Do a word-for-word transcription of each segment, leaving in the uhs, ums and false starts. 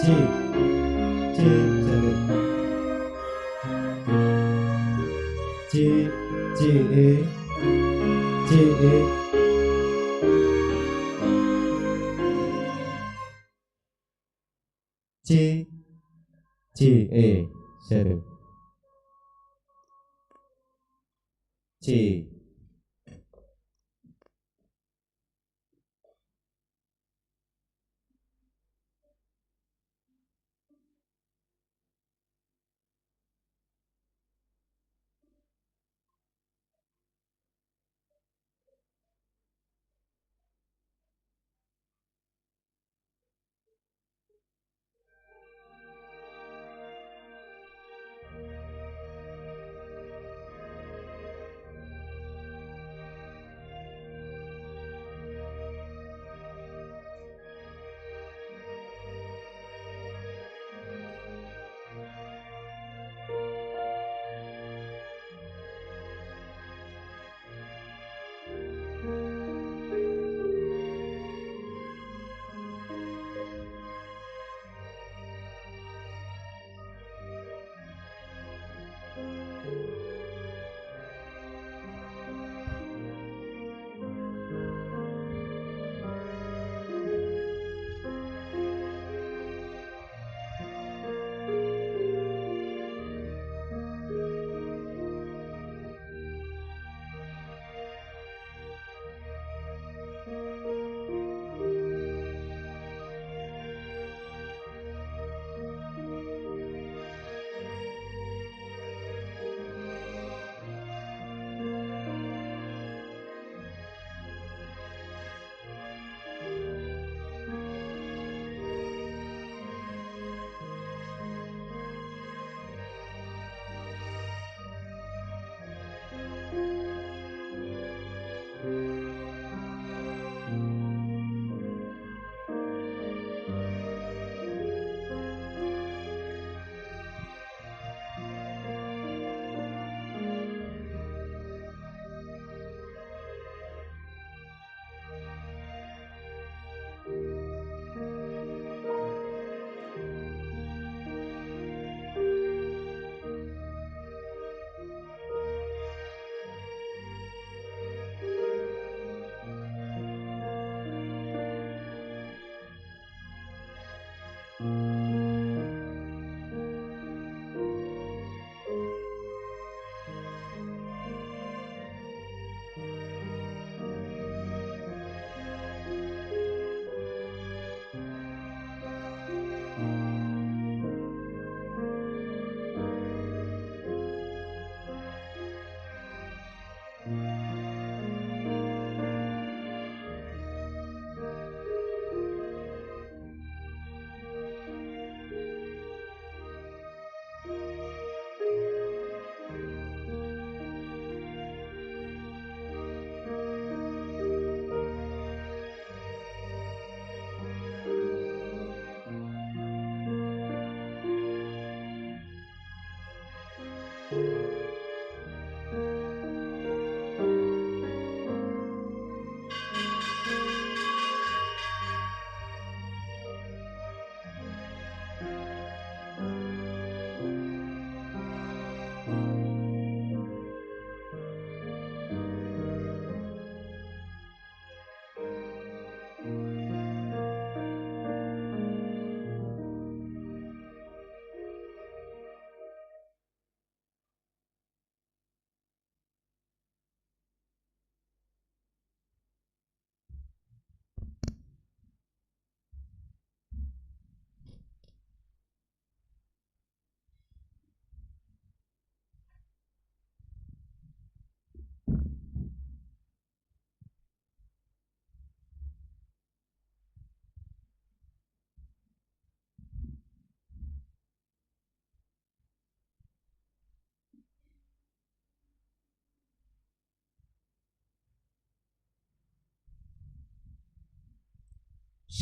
C, C, C, C, E, C, E. C, C, E, seru. C.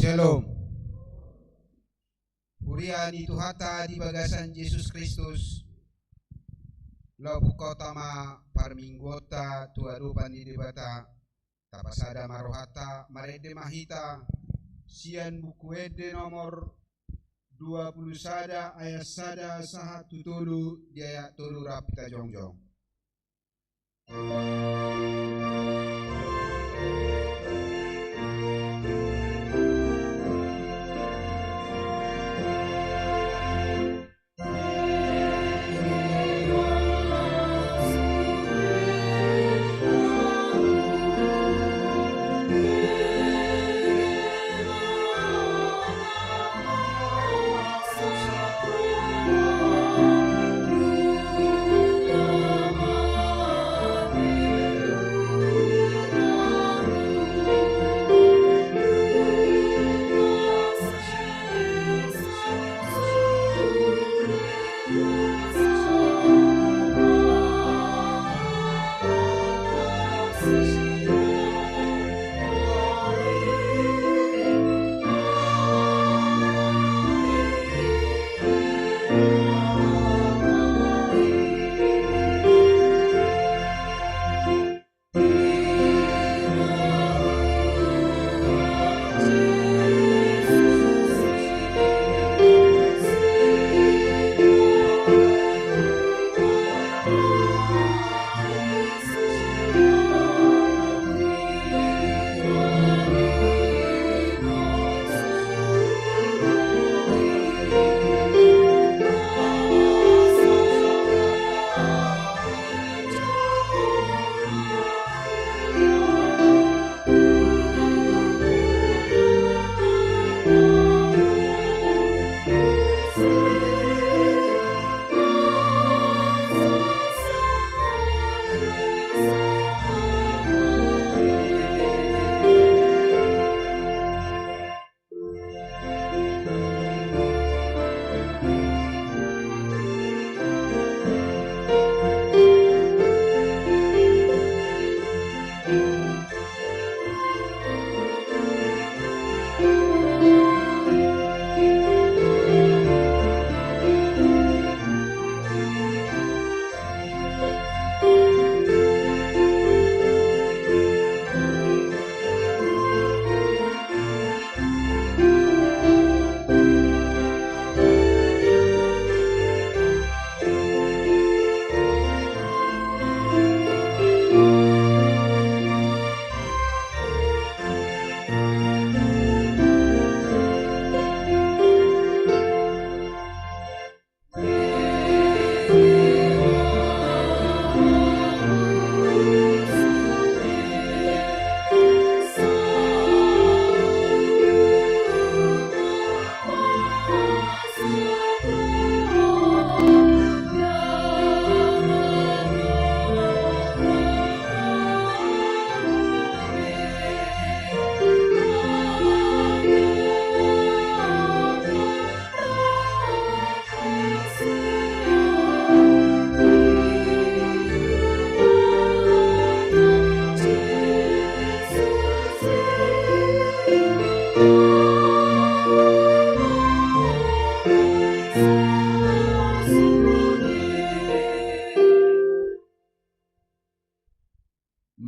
Shalom. Huria ni Tuhanta di bagasan Jesus Kristus, laho pungkaonta ma parmingguonta tu adopan ni Debata. Tapasada ma rohanta, marende ma hita sian Buku Ende nomor dua puluh sada ayat sada sahat tu tolu, di ayat tolu rap hita jongjong.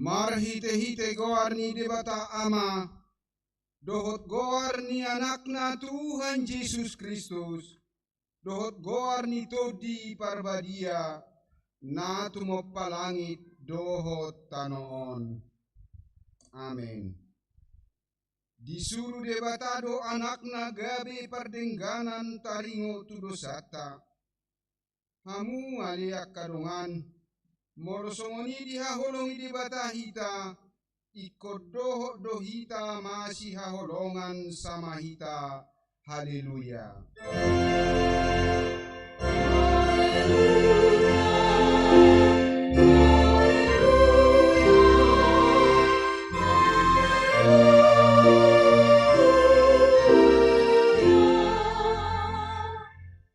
Marhitehite goar ni Debata Ama, dohot goar ni Anakna Tuhan Jesus Kristus, dohot goar ni Tondi Parbadia, na tumompa langit dohot tano on. Amen. Disuru Debata do Anakna gabe pardengganan taringot tu dosanta. Hamu ale angka dongan, molo songon i dihaholongi Debata hita, ingkon dohot do hita masihaholongan sama hita. Haleluya.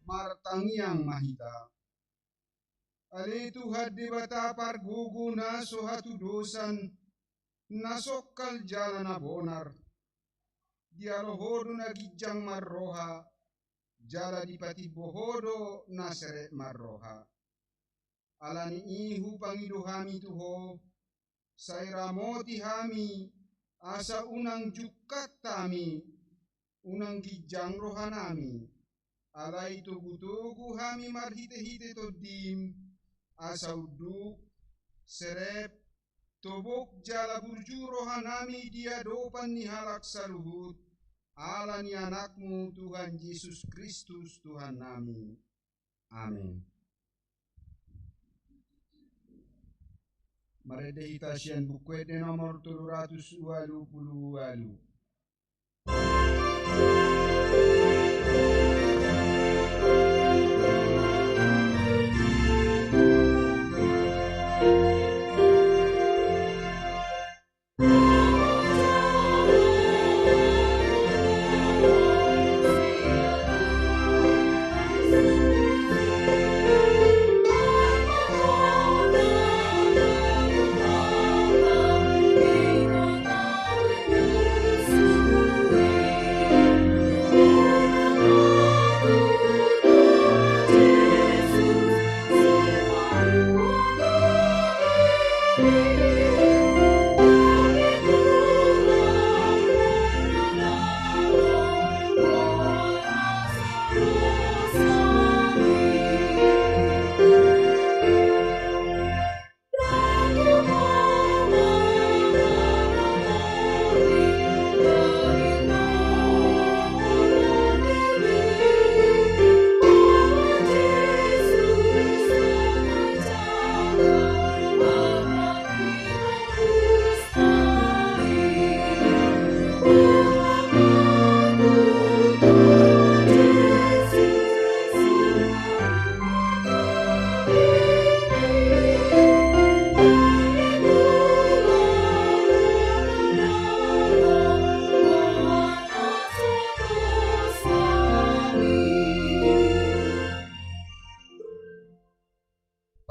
Martangiang ma hita. Ale Tuhan Debata pargogo na so hatudosan, na songkal jala na bonar. dialo Ho do na ginjang marroha, jala dipatimbo Ho do na serep marroha. Ala ni i hupangido hami tu Ho, sai ramoti hami, asa unang jungkat hami, unang ginjang rohanami. Alai togutogu hami marhitehite Tondim, asa unduk, serep, tobok jala burju rohanami di adopan ni halak saluhut, ala ni Anakmu Tuhan Jesus Kristus Tuhannami. Amen. Marende hita sian Buku Ende nomor tolu ratus ualu pulu ualu.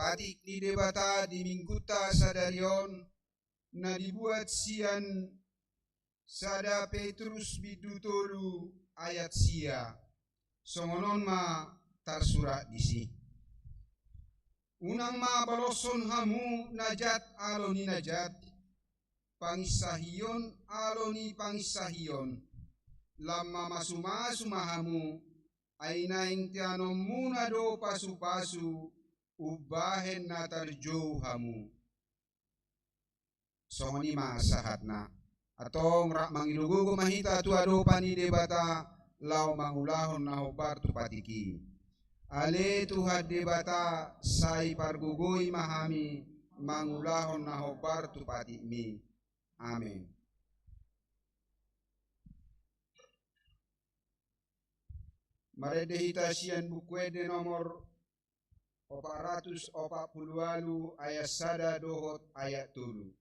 Patik ni Debata di Minggunta sadari on, na dibuat sian sada Petrus bindu tolu ayat sia. Songon on ma tarsurat disi. Unang ma baloshon hamu na jat alo ni na jat, panginsahion alo ni panginsahion, lam mamasumasu ma hamu, ai naeng teanonmuna do pasupasu, umbahen na tarjou hamu. Songon i ma sahatna. Antong rap mangido gogo ma hita tu adopan ni Debata, laho mangulahon na hombar tu patik i. Ale Tuhan Debata, sai pargogoi ma hami mangulahon na hombar tu patikmi. Amen. Marende hita sian Buku Ende nomor opat ratus opat pulu ualu ayat sada dohot ayat tolu.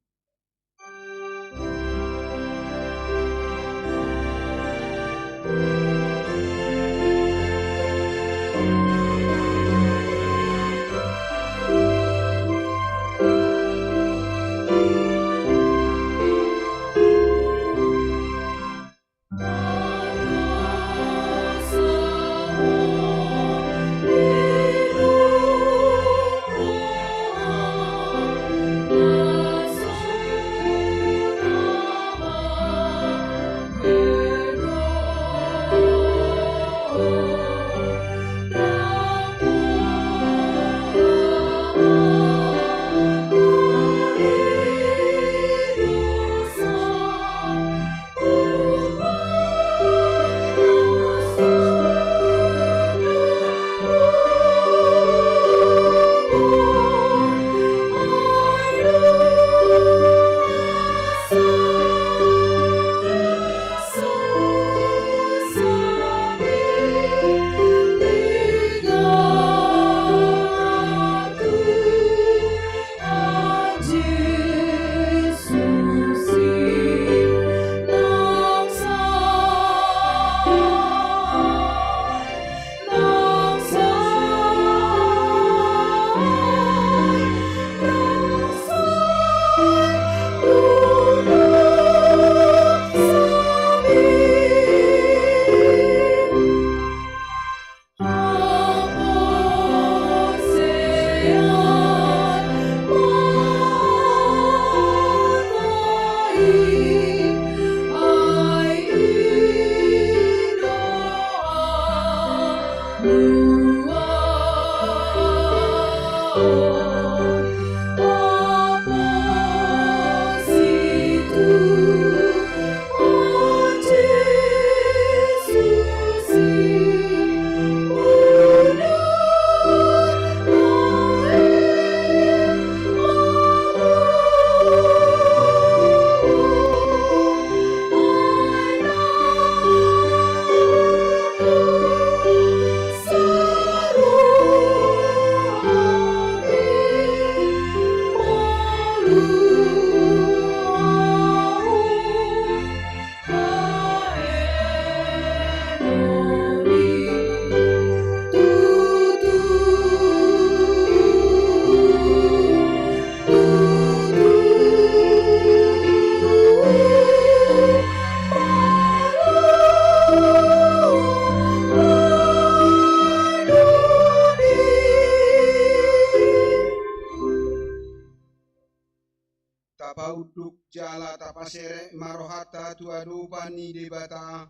jala tapaserep ma rohanta tu adopan ni Debata,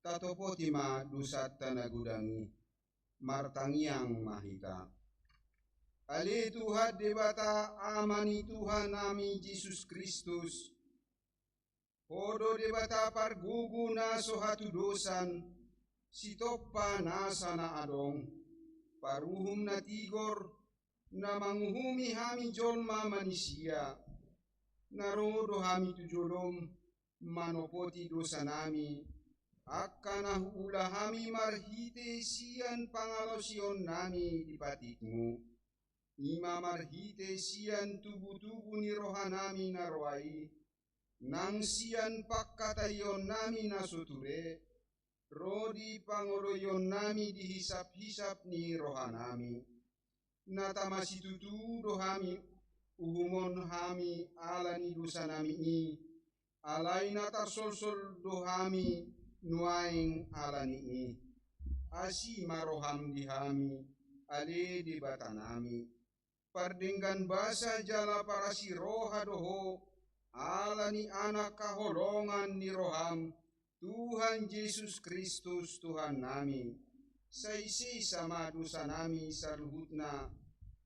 tatopoti ma dosanta na godang i. Martangiang ma hita. Ale Tuhan Debata, Ama ni Tuhan nami Jesus Kristus, Ho do Debata pargogo na so hatudosan, sitompa nasa na adong, paruhum na tigor, na manguhumi hami jolma manisia. Na ro do hami tu jolom, manopoti dosa nami, angka na huula hami marhite sian pangalaosion nami di patikmu. I ma marhite sian tubutubu ni roha nami na roa i, nang sian pangkataion nami na so ture, ro di pangoloion nami di hisaphisap ni roha nami. Na tama situtu do hami uhumon hami ala ni dosa nami i, alai na tarsolsol do hami nuaeng ala ni i. Asi ma roham di hami, ale Debata nami. Pardenggan basa jala parasi roha do Ho, ala ni Anak haholongan ni roham, Tuhan Jesus Kristus Tuhan nami. Sai sesa ma dosa nami saluhutna,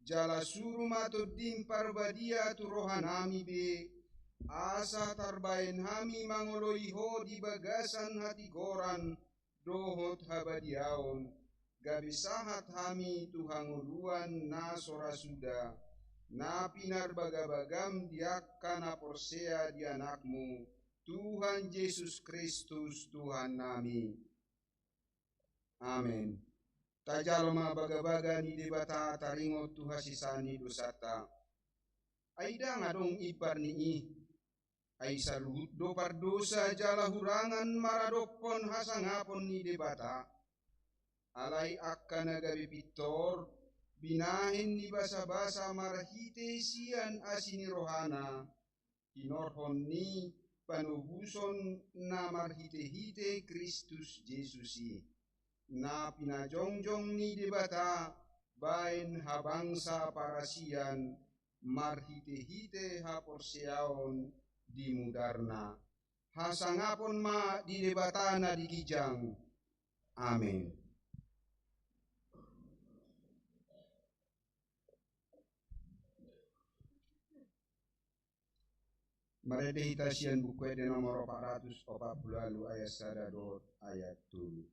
jala suru ma Tondim Parbadia tu roha nami be, asa tarbaen hami mangoloi Ho di bagasan hatigoran dohot habadiaon, gabe sahat hami tu hangoluan na so ra suda, na pinarbagabagam di angka na porsea di Anakmu, Tuhan Jesus Kristus Tuhan nami. Amen. Tajalo ma bagabaga ni Debata taringot tu hasesaan ni dosanta. Ai ndang adong impar ni i. Ai saluhut do pardosa jala hurangan maradophon hasangapon ni Debata. Alai angka na gabe pintor, binahen ni basabasa marhite sian asi ni rohana, tinorhon ni panobuson na marhitehite Kristus Jesus i, na pinajongjong ni Debata baen habangsa parasian marhitehite haporseaon di mudarna. Hasangapon ma di Debata na di ginjang. Amen. Marende hita sian Buku Ende nomor opat ratus opat pulu ualu ayat sada dohot ayat tolu.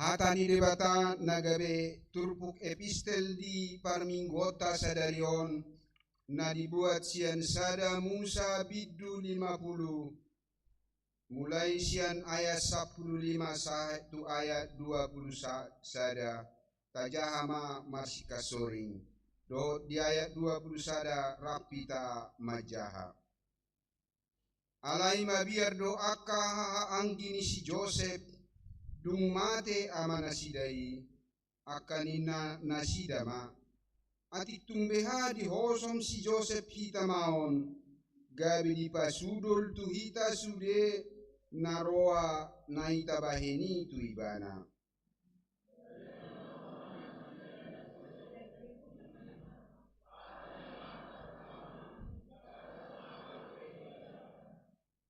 Hata ni Debata na gabe turpuk epistel di parmingguonta sadari on, na dibuat sian sada Musa bindu lima pulu, mulai sian ayat sampulu lima sahat tu ayat dua pulu sada, tajaha ma marsingkat soring, dohot di ayat dua pulu sada rap hita manjaha. Alai mabiar do angka hahaanggi ni si Josep, dung mate amanasida i, angka ninna nasida ma: Atik tung beha dihosom si Josep hita ma on, gabe dipasudul tu hita sude na roa na itabahen i tu ibana.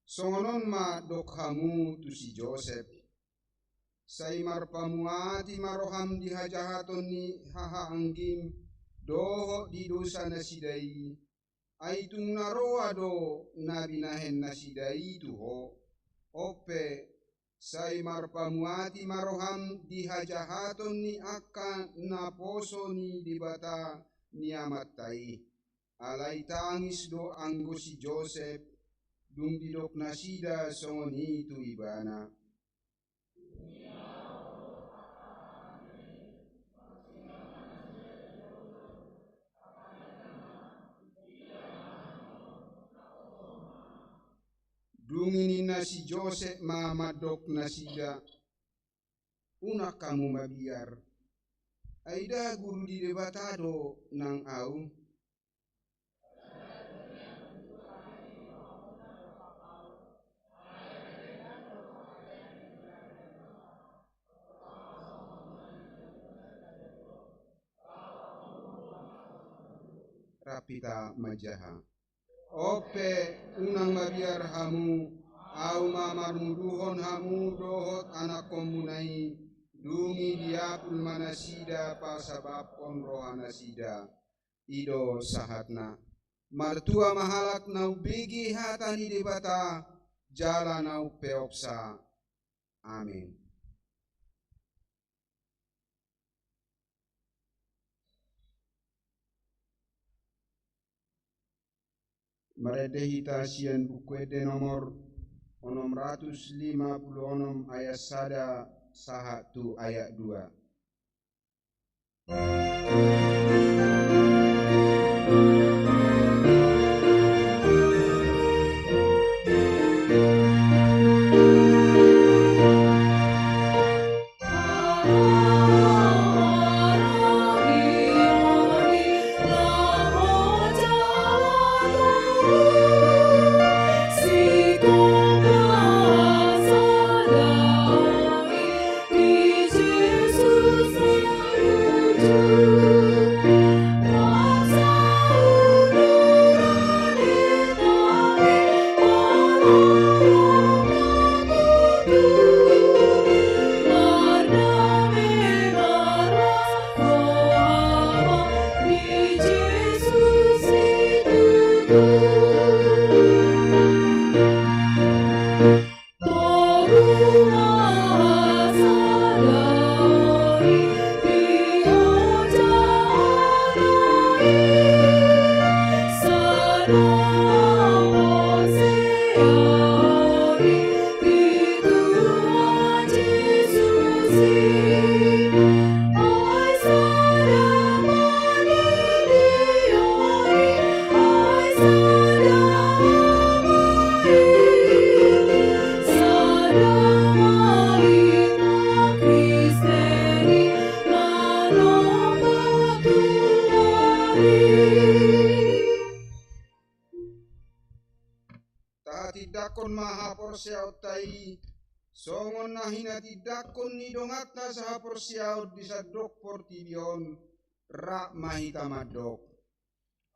Songon on ma dok hamu tu si Josep: Sai marpamuati ma roham di hajahaton ni hahaanggim dohot di dosa nasida i, ai tung na roa do na binahen nasida i tu ho. On pe, sai marpamuati ma roham di hajahaton ni angka naposo ni Debata ni amanta i. Alai tangis do anggo si Josep, dung didok nasida songon i tu ibana. Dung i ninna si Josep ma mandok nasida: Unang hamu mabiar. Ai nda guru ni Debata do nang ahu? Rap hita manjaha. On pe, unang mabiar hamu, ahu ma marmuduhon hamu dohot anakkonmuna i, dung i diapul ma nasida pasababhon rohanasida. I do sahatna. Martua ma halak na umbege hata ni Debata jala na umpeopsa. Amen. Marende hita sian Buku Ende nomor onom ratus lima pulu onom, ayat sada sahat tu ayat dua. Tahatindangkon ma haporseaonta i, songon na hinatindangkon ni donganta sahaporseaon di sandok portibi on, rap ma hita mandok.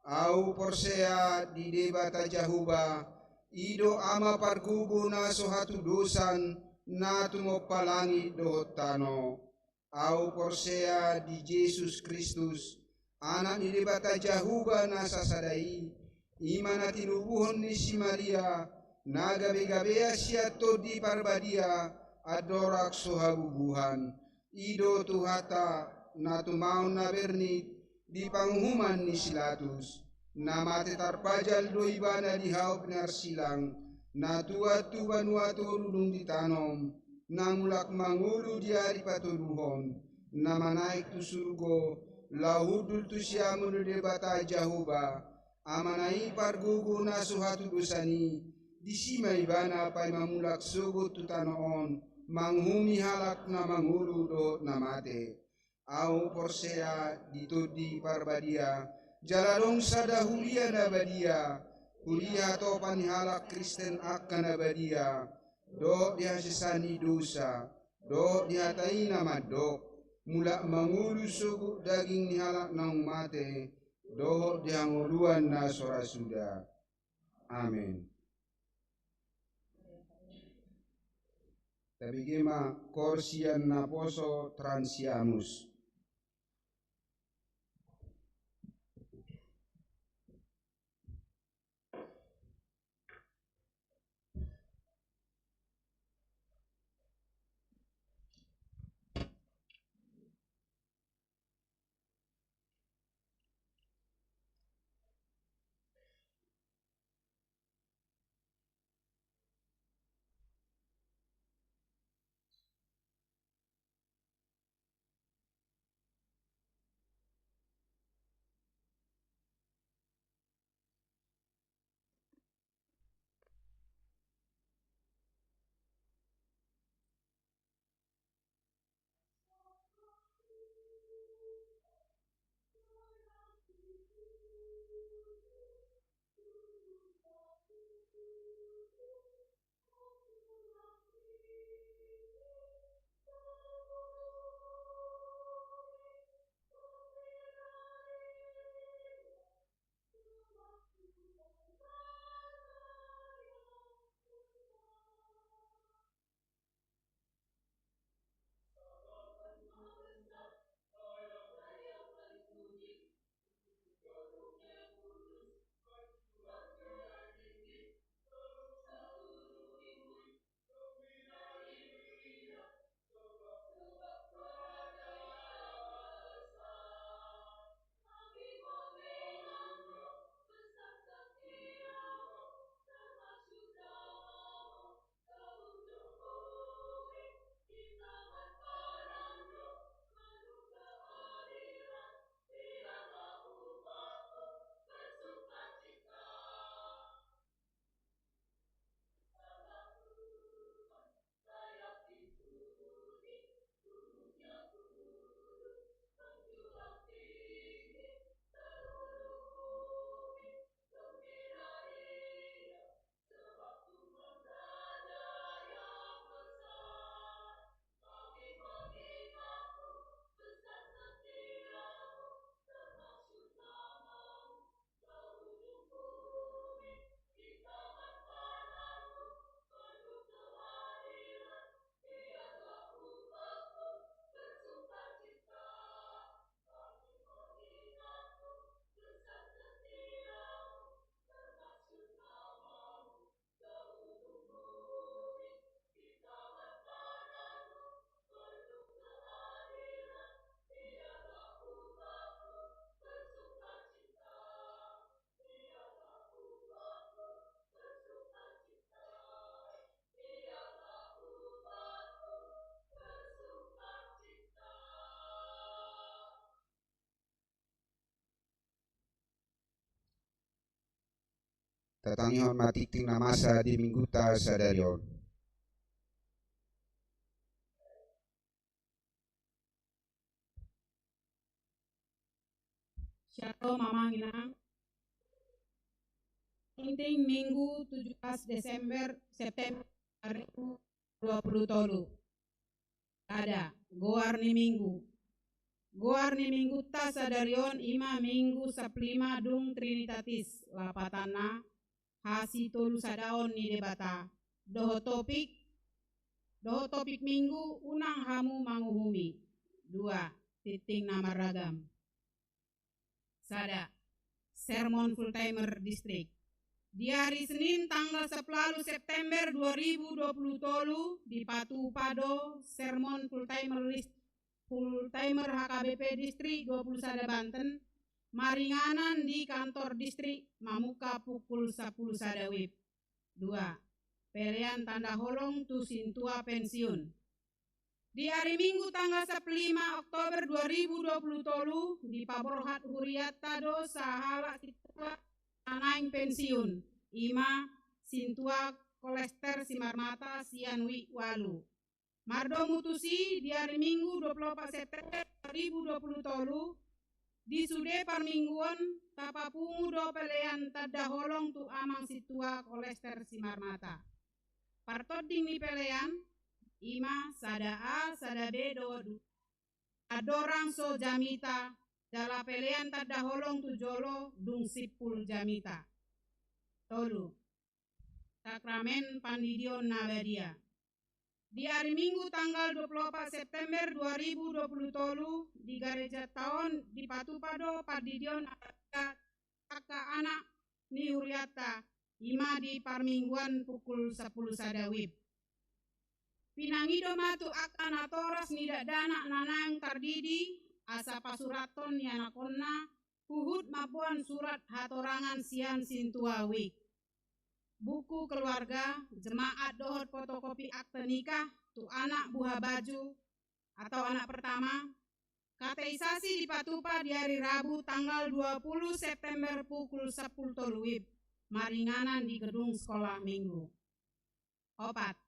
Ahu porsea di Debata Jahowa, i do Ama pargogo na so hatudosan, na tumompa langit dohot tano. Ahu porsea di Jesus Kristus, Anak ni Debata Jahowa na sasada i, i ma na tinubuhon ni si Maria, na gabegabean sian Tondi Parbadia, andorang so habubuhan. I do Tuhanta, na tumaon na bernit di panguhuman ni si Latus, na mate tarpajal do ibana di hau pinarsilang, na tuat tu banua toru dung ditanom, na mulak mangolu di ari patoluhon, na manaek tu surgo, laho hundul tu siamun ni Debata Jahowa, Amana i pargogo na so hatudosan i, disi ma ibana paima mulak sogot tu tano on, manguhumi halak na mangolu dohot na mate. Ahu porsea di Tondi Parbadia, jala adong sada huria na badia, huria hatopan ni halak Kristen angka na badia, dohot di hasesaan ni dosa, dohot di hata i na mandok, mulak mangolu sogot daging ni halak naung mate, dohot di hangoluan na so ra suda. Amen. Tabege ma koor sian naposo Transiamus. Tatangihon ma tingting na masa di Minggunta sadari on. Syalom amang inang. Tingting Minggu tujuh belas Desember, September dua ribu dua puluh tolu. Sada, goar ni Minggu. Goar ni Minggunta sadari on i ma Minggu Saplima dung Trinitatis, lapatanna hasitolusadaon ni Debata. Dohot topik, dohot topik Minggu, unang hamu manguhumi. Dua, tingting na marragam. Sada, sermon full timer distrik. Di ari Senin tanggal sampulu ualu September dua ribu dua puluh tolu dipatupa do sermon full timer dis-, full timer H K B P Distrik dua puluh sada Banten, maringanan di kantor distrik, mamungka pukul sampulu sada wib. Dua, pelean tanda holong tu sintua pensiun. Di ari Minggu tanggal sampulu lima Oktober dua ribu dua puluh tolu, dipaborhat huriatta do sahalak sintua na naeng pensiun, i ma sintua Kolester Simarmata sian wib ualu. Mardomu tusi, di ari Minggu dua puluh opat September dua ribu dua puluh tolu, di sude parmingguon, tapapungu do pelean tanda holong tu amang sintua Kolester Simarmata. Partonding ni pelean, i ma sada A, sada B dohot du-, andorang so jamita, jala pelean tanda holong tu jolo dung simpul jamita. Tolu, sakramen pandidion na badia. Di ari Minggu tanggal dua puluh opat September dua ribu dua puluh tolu, di garejanta on dipatupa do pandidion angka anak ni huriatta, i ma di parmingguan pukul sampulu sada wib. Pinangido ma tu angka natoras ni dakdanak na naeng tardidi, asa pasurathon ni anakhonna, huhut mamboan surat hatorangan sian sintua wib, buku keluarga, jemaat dohot fotokopi akte nikah tu anak buha baju atau anak pertama, kateisasi dipatupa di ari Rabu tanggal dua puluh September pukul sampulu tolu wib, maringanan di gedung sekolah minggu. Opat,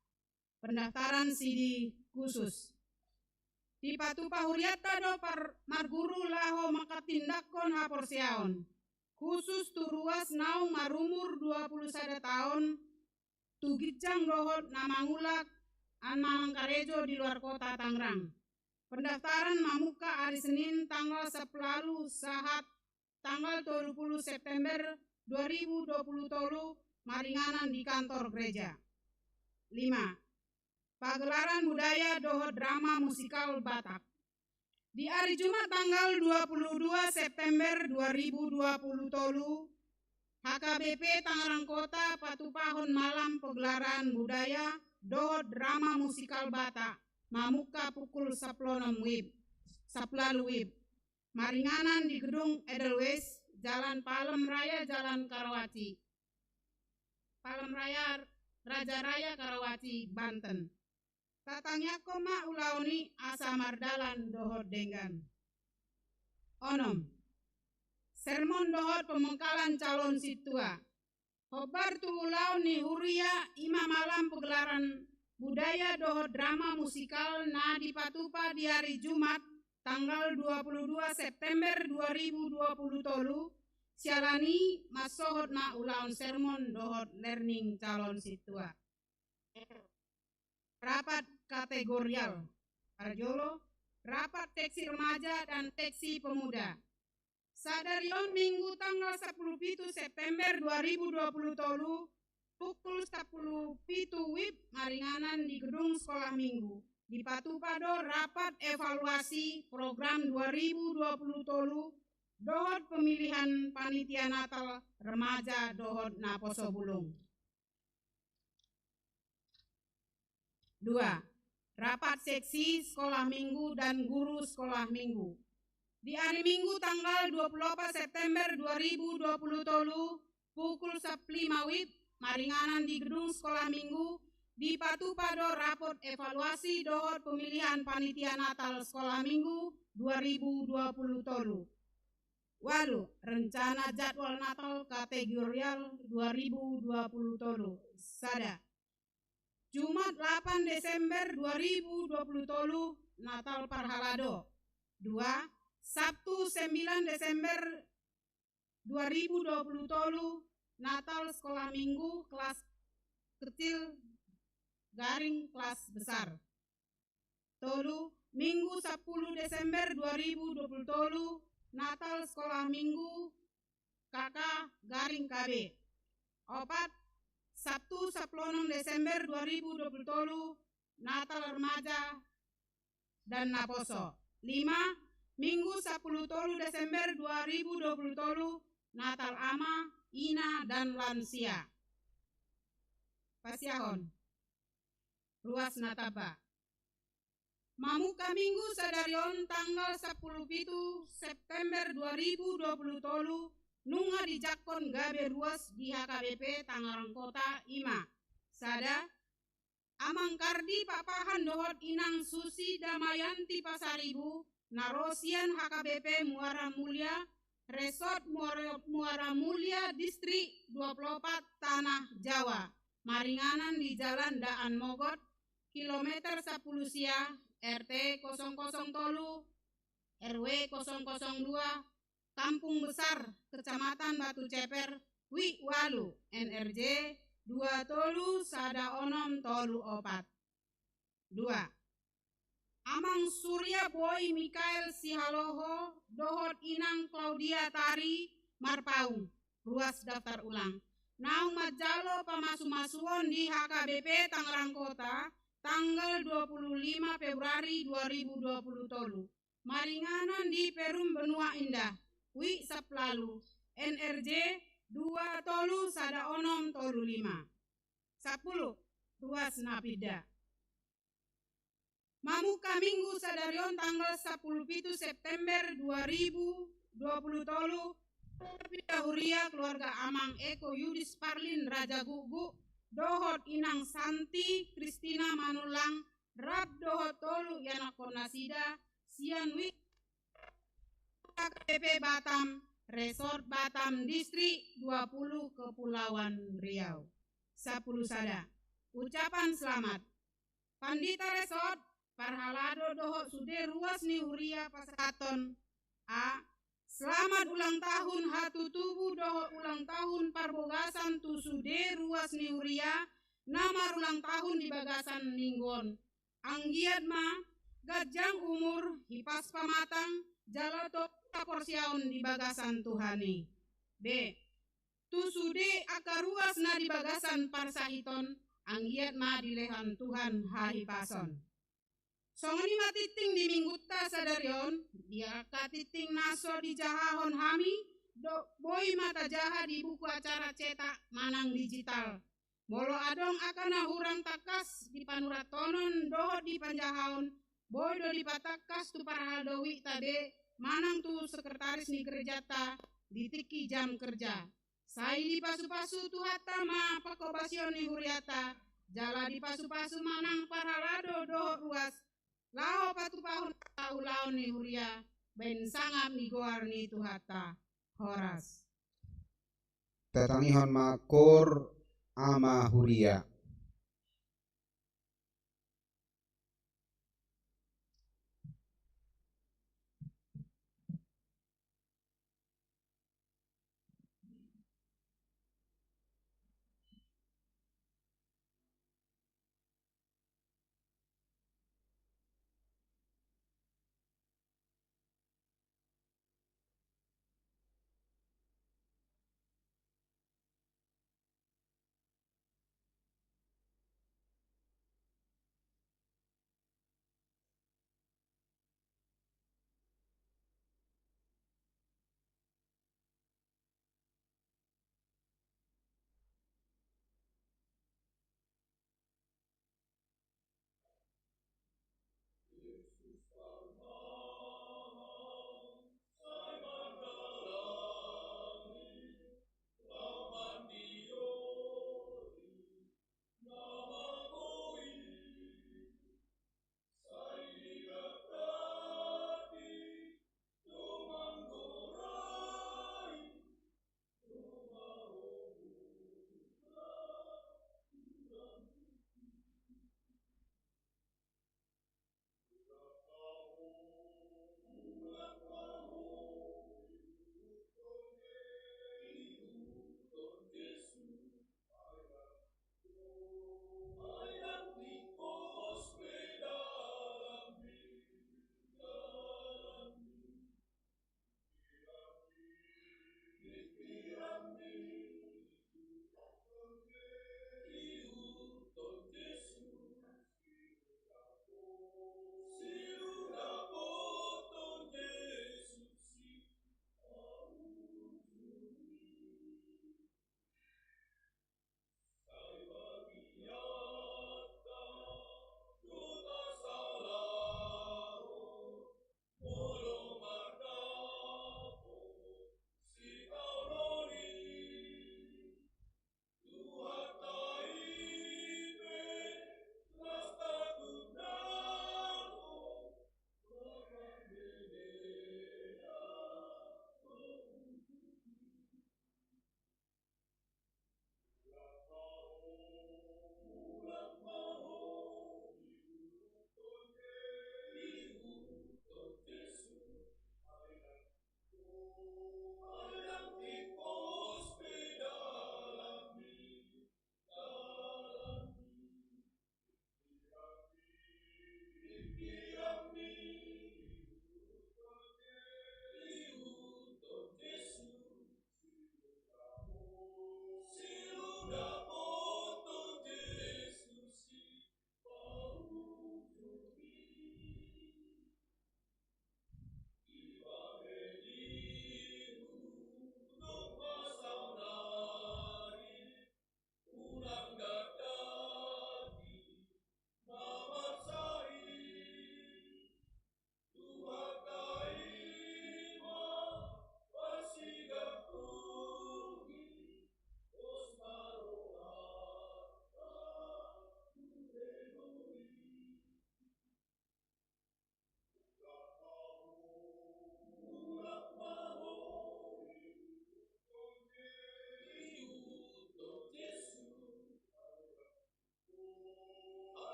pendaftaran sidi khusus. Dipatupa huriatta do par-, marguru laho manghatindanghon haporseaon, khusus tu ruas naung marumur dua puluh sada taon, tu ginjang dohot na mangulak an manang karejo di luar kota Tangerang. Pendaftaran mamungka ari Senin tanggal sampulu sahat tanggal tolu puluh September dua ribu dua puluh tolu, maringanan di kantor gereja. Lima, pagelaran budaya dohot drama musikal Batak. Di ari Jumat tanggal dua puluh dua September dua ribu dua puluh tolu, H K B P Tangerang Kota patupahon malam pagelaran budaya dohot drama musikal Batak, mamungka pukul sampulu onom wib, sampulu ualu wib. Maringanan di gedung Edelweiss, Jalan Palem Raya, Jalan Karawaci. Palem Raya, Raja Raya Karawaci, Banten. Tatangiangkon ma ulaon i asa mardalan dohot denggan. Onom, sermon dohot pembengkalan calon sintua. Hombar tu ulaon ni huria, i ma malam pagelaran budaya dohot drama musikal na dipatupa di ari Jumat tanggal dua puluh dua September dua ribu dua puluh tolu, siala ni i mansohot ma ulaon sermon dohot learning calon sintua. Rapat kategorial. Parjolo, rapat seksi remaja dan seksi pemuda. Sadari on Minggu tanggal sampulu pitu September dua ribu dua puluh tolu, pukul sampulu pitu wib, maringanan di gedung sekolah minggu. Dipatupa do rapat evaluasi program dua ribu dua puluh tolu dohot pemilihan panitia Natal, remaja dohot naposo bulung. Dua, rapat seksi sekolah minggu dan guru sekolah minggu. Di ari Minggu tanggal dua puluh opat September dua ribu dua puluh tolu, pukul sampulu lima wib, maringanan di gedung sekolah minggu, dipatupa do rapat evaluasi dohot pemilihan panitia Natal sekolah minggu dua ribu dua puluh tolu. Ualu, rencana jadwal Natal kategorial dua ribu dua puluh tolu. Sada, Jumat lapan Desember dua ribu dua puluh tolu, Natal parhalado. Dua, Sabtu sembilan Desember dua ribu dua puluh tolu, Natal sekolah minggu kelas kecil garing kelas besar. Tolu, Minggu sampulu Desember dua ribu dua puluh tolu, Natal sekolah minggu K K garing K B. Opat, Sabtu sampulu onom Desember dua ribu dua puluh tolu, Natal remaja dan naposo. Lima, Minggu sampulu tolu Desember dua ribu dua puluh tolu, Natal ama, ina, dan lansia. Pasiahon. Ruas na tamba. Mamungka Minggu sadari on tanggal sampulu pitu September dua ribu dua pulu tolu, nunga dijangkon gabe ruas di H K B P Tangerang Kota i ma: sada, Amang Kardi Pakpahan dohot Inang Susi Damayanti Pasaribu, na ro sian H K B P Muara Mulia, Resort Muara, Muara Mulia, Distrik dua pulu opat, Tanah Jawa, maringanan di Jalan Daan Mogot, kilometer sampulu sia, R T kosong kosong tolu, R W kosong kosong dua, Kampung Besar, Kecamatan Batu Ceper, WIK ualu, N R J dua tolu sada onom tolu opat. Dua, Amang Surya Boy Mikael Sihaloho dohot Inang Claudia Tari Marpaung, ruas daftar ulang, naung manjalo pamasumasuon di H K B P Tangerang Kota tanggal dua pulu lima Februari dua ribu dua pulu tolu, maringanan di Perum Benua Indah, WIK Saplalu, N R J dua tolu sada onom tolu lima. Sampulu, ruas na pinda. Mamungka Minggu sadari on tanggal sampulu pitu September dua ribu dua pulu tolu, pinda huria keluarga Amang Eko Yudis Parlin Raja Guguk dohot Inang Santi Kristina Manullang, rap dohot tolu ianakhonnasida, sian WIK H K B P Batam, Resort Batam, Distrik dua pulu, Kepulauan Riau. Sampulu sada, ucapan selamat. Pandita Resort, parhalado dohot sude ruas ni huria pasahathon: A, selamat ulang tahun hatutubu dohot ulang tahun parbogasan tu sude ruas ni huria na marulang tahun di bagasan minggu on. Anggiat ma ganjang umur, hipas pamatang, jala tongtong haporseaon di bagasan Tuhan i. B, tu sude angka ruas na di bagasan parsahiton, anggiat ma dilehon Tuhan hahipason. Songon i ma tingting di Minggunta sadari on, di angka tingting na so dijahahon hami, do, boi ma tajaha di buku acara cetak manang digital. Molo adong angka na hurang tangkas di panurathonon dohot di panjahaon, boi do dipatangkas tu parhalado WIK-ta be manang tu sekretaris ni gerejanta di tingki jam kerja. Sai dipasupasu Tuhanta ma panghobasion ni hurianta, jala dipasupasu ma nang parhalado dohot ruas, laho patupahon angka ulaon ni huria baen sangap ni goar ni Tuhanta. Horas. Tatangihon ma Koor Ama Huria.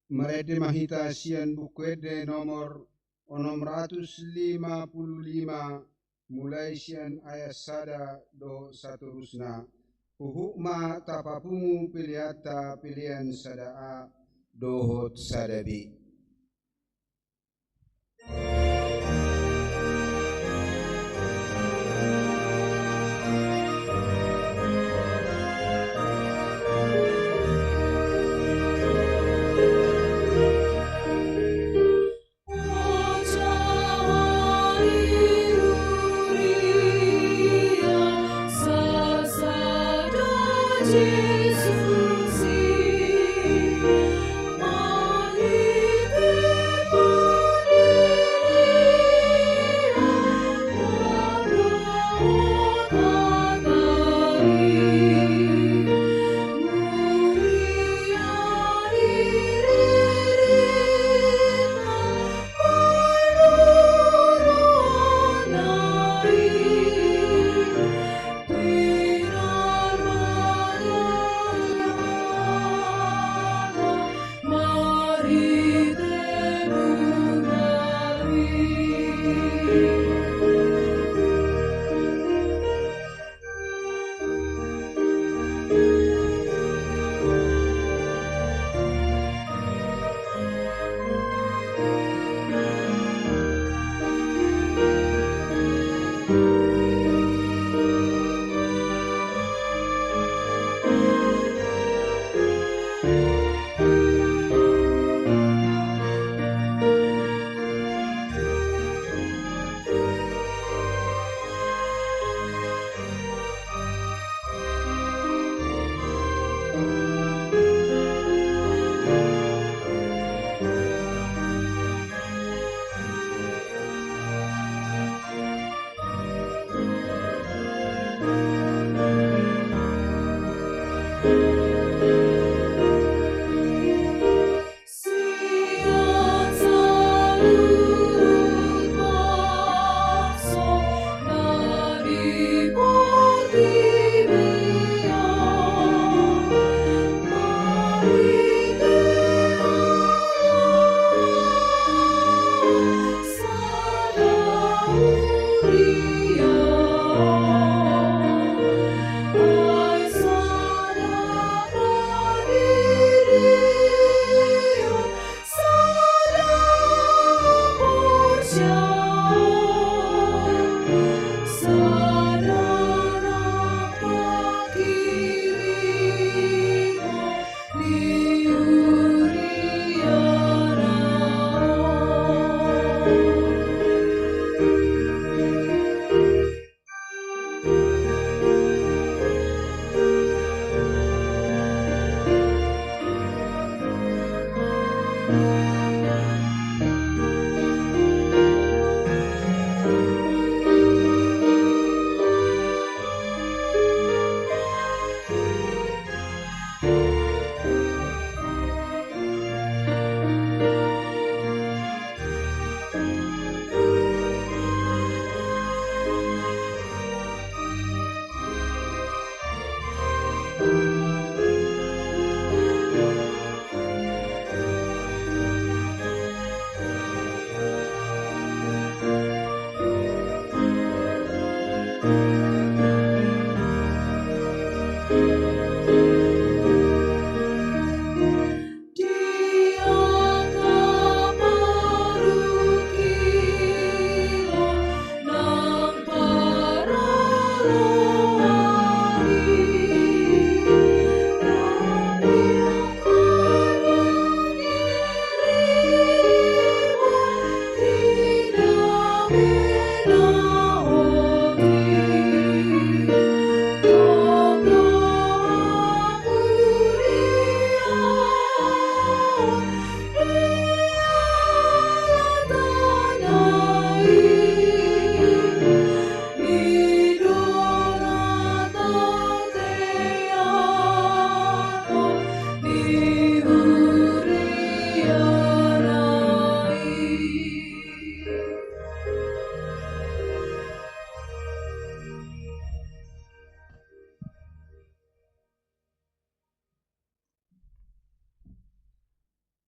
Marende ma hita sian Buku Ende nomor onom ratus lima pulu lima, mulai sian ayat sada dohot saterusna. Huhut ma tapapungu peleanta, pelean sada A dohot sada B.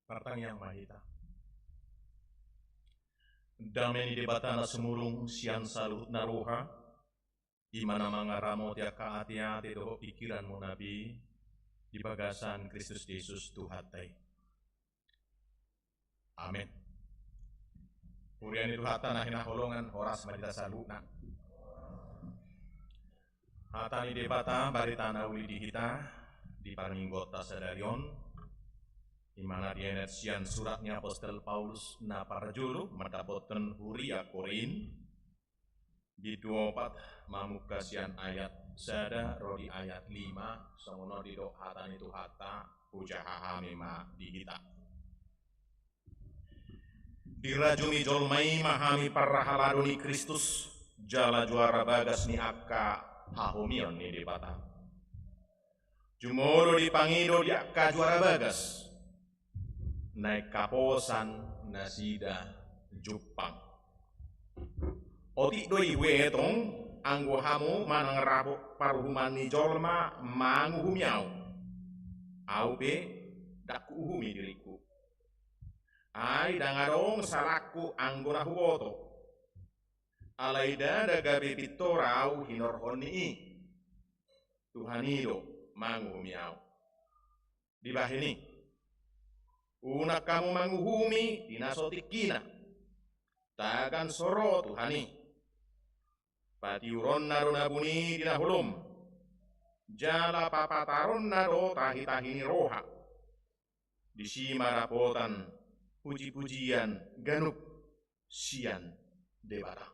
Martangiang ma hita. Dame ni Debata na sumurung sian saluhut na roha, i ma na mangaramoti angka ateate dohot pingkiranmuna be, di bagasan Kristus Jesus Tuhanta i. Amen. Huria ni Tuhanta na hinaholongan, horas ma di hita saluhutna. Hata ni Debata, barita na uli di hita di parmingguonta sadari on, i ma na dienet sian surat ni apostel Paulus na parjolo mandapothon huria Korint, bindu opat, mamungka sian ayat sada ro di ayat lima. Songon on didok hata ni Tuhanta, hujaha hami ma di hita. Dirajumi jolma i ma hami parhalado ni Kristus, jala juara bagas ni angka hahomion ni Debata. Jumolo dipangido di angka juara bagas, naeng haposan nasida jumpang. Otik do i huetong, anggo hamu manang rap paruhuman ni jolma manguhumi ahu, ahu pe ndang huuhumi diringku. Ai ndang adong salangku anggo na huboto. Alai ndada gabe pintor ahu hinorhon ni i. Tuhan i do manguhumi ahu. Dibahen i, unang hamu manguhumi di na so tingkina. Tagan so ro Tuhan i. Patiuronna do na buni di na holom, jala papataronna do tahitahi ni roha. Disi ma dapotan pujipujian ganup sian Debata.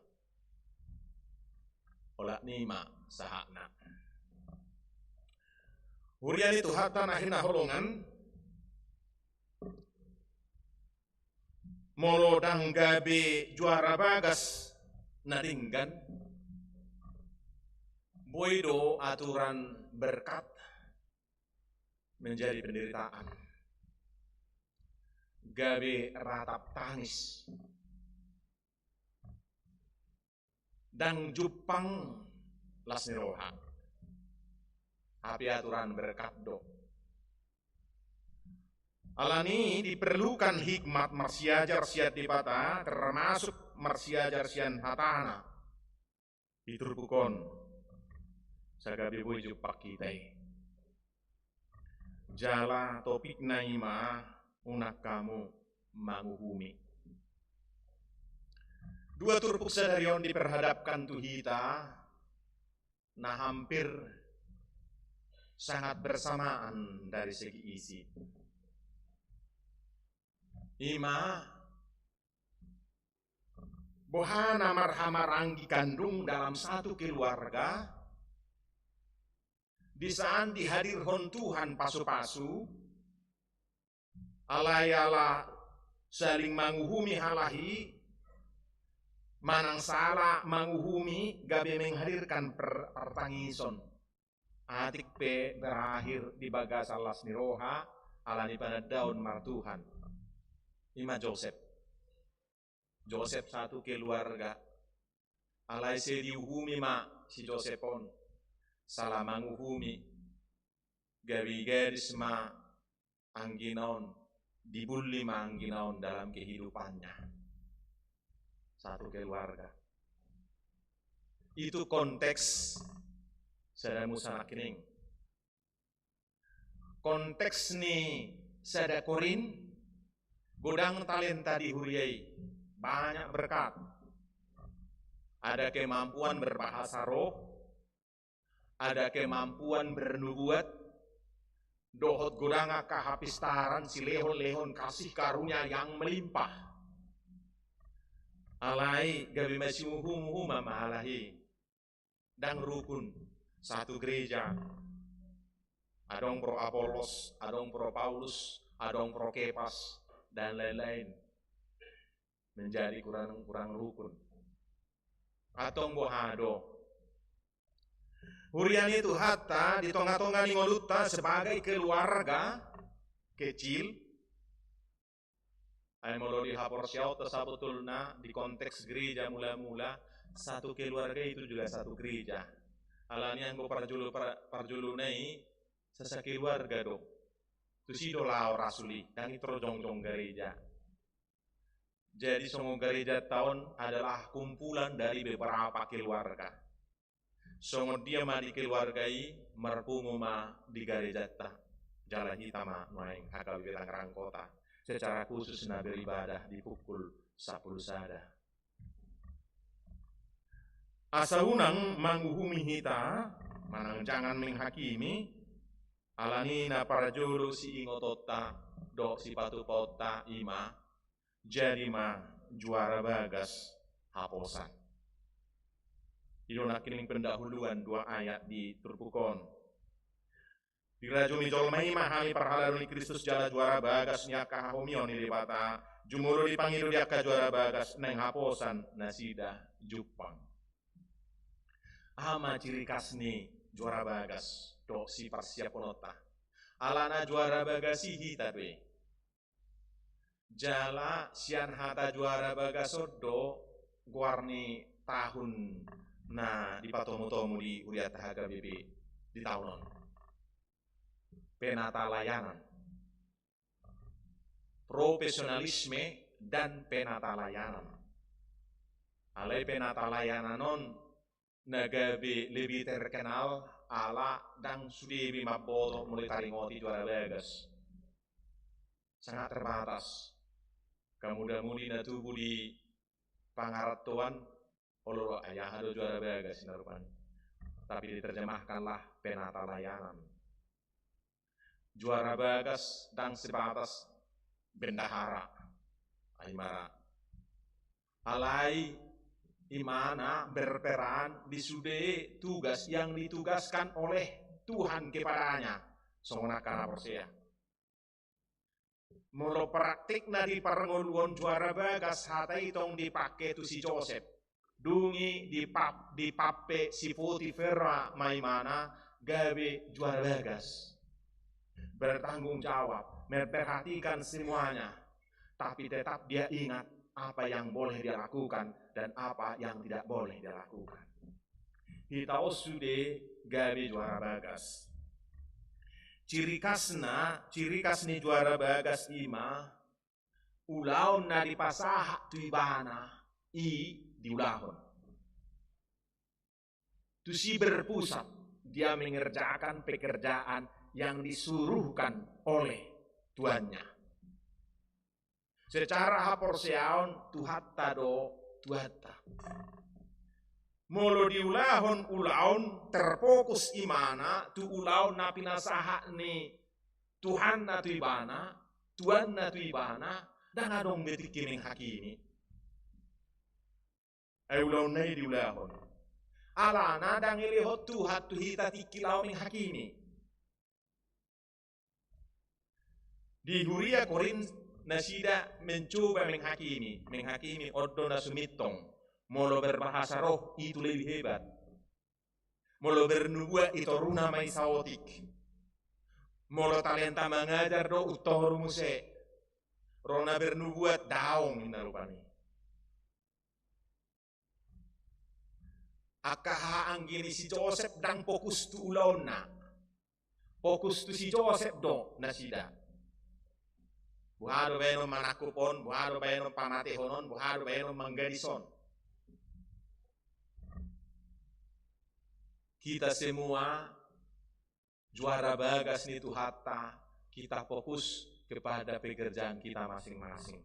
Olat ni i ma sahatna. Huria ni Tuhanta na hinaholongan, molo ndang gabe juara bagas na denggan, boi do aturan berkat menjadi penderitaan. Gabe ratap tangis. Ndang jumpang las ni roha. Hape aturan berkat do. Alani i diperlukan hikmat marsiajar sian Debata, termasuk marsiajar sian hatana. Di turpuk on, sai gabe boi jumpang hita i. Jala topikna i ma unang hamu manguhumi. Dua turpuk sadari on diperhadapkan tu hita, na hampir sangat bersamaan dari segi isi. I ma, boha na marhamaranggi kandung dalam satu keluarga, di saat dihadirhon Tuhan pasupasu, alai ala saling manguhumi halahi, manang sala manguhumi gabe menghadirkan per-, partangison. Atik pe berakhir di bagasan las ni roha, alani panandaon martuhan. I ma Josep. Josep satu keluarga. Alai sai diuhumi ma si Josep on. Sala manguhumi. Gabe gadis ma anggina on, dibully ma anggina on dalam kehidupannya. Satu keluarga. Itu konteks sada musa nangkining. Konteks ni sada Korint, godang talenta di huria i, banyak berkat. Ada kemampuan berbahasa roh, ada kemampuan bernubuat, dohot godang angka hapistaran, silehon-lehon kasih karunia yang melimpah. Alai gabe masiuhum-uhum ma halahi. Ndang rukun satu gereja. Adong pro Apolos, adong pro Paulus, adong pro Kepas, dan lain-lain. Menjadi kurang, kurang rukun. Antong boha do? Huria ni Tuhanta di tonga-tonga ni ngolunta sebagai keluarga kecil. Ai molo di haporseaonta sabotulna, di konteks gereja mula-mula, satu keluarga itu juga satu gereja. Alani anggo parjolo, par-, parjolona i, sasakeluarga do. Tusi do laho rasul i, ndang i tor jongjong gareja. Jadi songon garejanta on adalah kumpulan dari beberapa keluarga. Songon dia ma di keluarga i, marpungu ma di garejanta. Jala hita ma nuaeng H K B P Tangerang Kota secara khusus na beribadah di pukul sampulu sada. Asa unang manguhumi hita, manang jangan menghakimi, alani na parjolo siingotonta dohot sipatupaonta i ma, jadi ma juara bagas haposan. I do nangkining pendahuluan dua ayat di turpuk on. Dirajumi jolma i ma hami parhalado ni Kristus jala juara bagas ni angka hahomion ni Debata. Jumolo dipangido di angka juara bagas naeng haposan nasida jumpang. Aha ma ciri khas ni juara bagas dohot siparsiapononta? Alana juara bagas i hita do i. Jala sian hata juara bagas on do goar ni tahun na dipatomutomu di hurianta H K B P di tahun on. Penata layanan. Profesionalisme dan penata layanan. Alai penata layanan on na gabe lebih terkenal ala ndang sude be mamboto molo taringoti juara bagas. Sangat terbatas. Kamuda-mudi na tubu di pangarantoan, olo, ai aha do juara bagas i na rupani. Tapi diterjemahkanlah penata layanan. Juara bagas ndang sebatas bendahara, ai mara. Alai imana berperan di sude tugas yang ditugaskan oleh Tuhan kepadanya. Songon angka na porsea. Molo praktikna di parngoluon juara bagas, hata i tong dipake tu si Josep. Dung i dipap-, dipampe si Potifera ma imana gabe juara bagas. Bertanggung jawab, memperhatikan semuanya. Tapi tetap dia ingat apa yang boleh dia lakukan dan apa yang tidak boleh dia lakukan. Hita on sude gabe juara bagas. Ciri khasna, ciri khas ni juara bagas i ma ulaon na dipasahat tu ibana i diulahon. Tusi berpusat dia mengerjakan pekerjaan yang disuruhkan oleh tuannya. Secara haporseaon Tuhanta do tuanta. Molo diulahon ulaon, terfokus imana tu ulaon na pinasahat ni Tuhanna tu ibana, tuanna tu ibana, ndang adong be tingki menghakimi. Ai ulaonna i diulahon. Alana ndang dilehon Tuhan tu hita tingki laho menghakimi. Di huria Korint nasida mencoba menghakimi, menghakimi on do na sumintong. Molo berbahasa roh itu lebih hebat. Molo bernubuat i toruna ma i saotik. Molo talenta mangajar do untoru muse. Ro na bernubuat daong inna rupani. Angka hahaanggi ni si Josep ndang fokus tu ulaonna. Fokus tu si Josep do nasida. Boha do baenon manangkup on, boha do baenon pamatehon on, boha do baenon manggadis on. Kita semua juara bagas ni Tuhanta, kita fokus kepada pekerjaan kita masing-masing.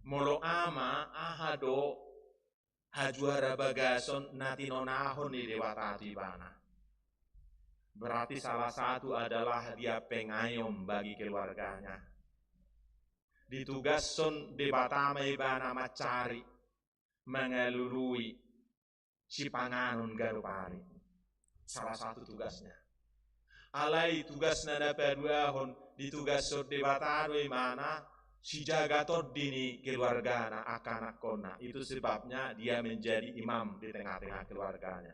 Molo ama, aha do hajuara bagason na tinonahon ni Debata tu ibana? Berarti salah satu adalah dia pengayom bagi keluarganya. Ditugashon Debata ma ibana mancari, mangalului, sipanganon ganup ari. Salah satu tugasnya. Alai tugasna na paduahon, ditugashon Debata do imana sijaga tondi ni keluargana, angka anakkonna. Itu sebabnya dia menjadi imam di tengah-tengah keluarganya.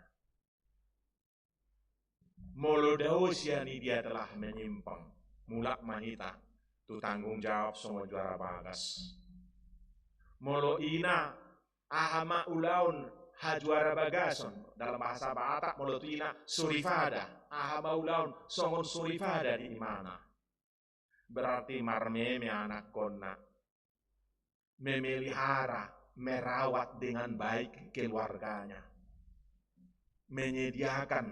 Molo dao sian i dia telah menyimpang, mulak ma hita tu tanggung jawab songon juara bagas. Molo ina, aha ma ulaon hajuara bagason, dalam bahasa Batak molo tu ina soripada, aha ma ulaon songon soripada di imana. Berarti marmeme anakkonna, memelihara, merawat dengan baik keluarganya, menyediakan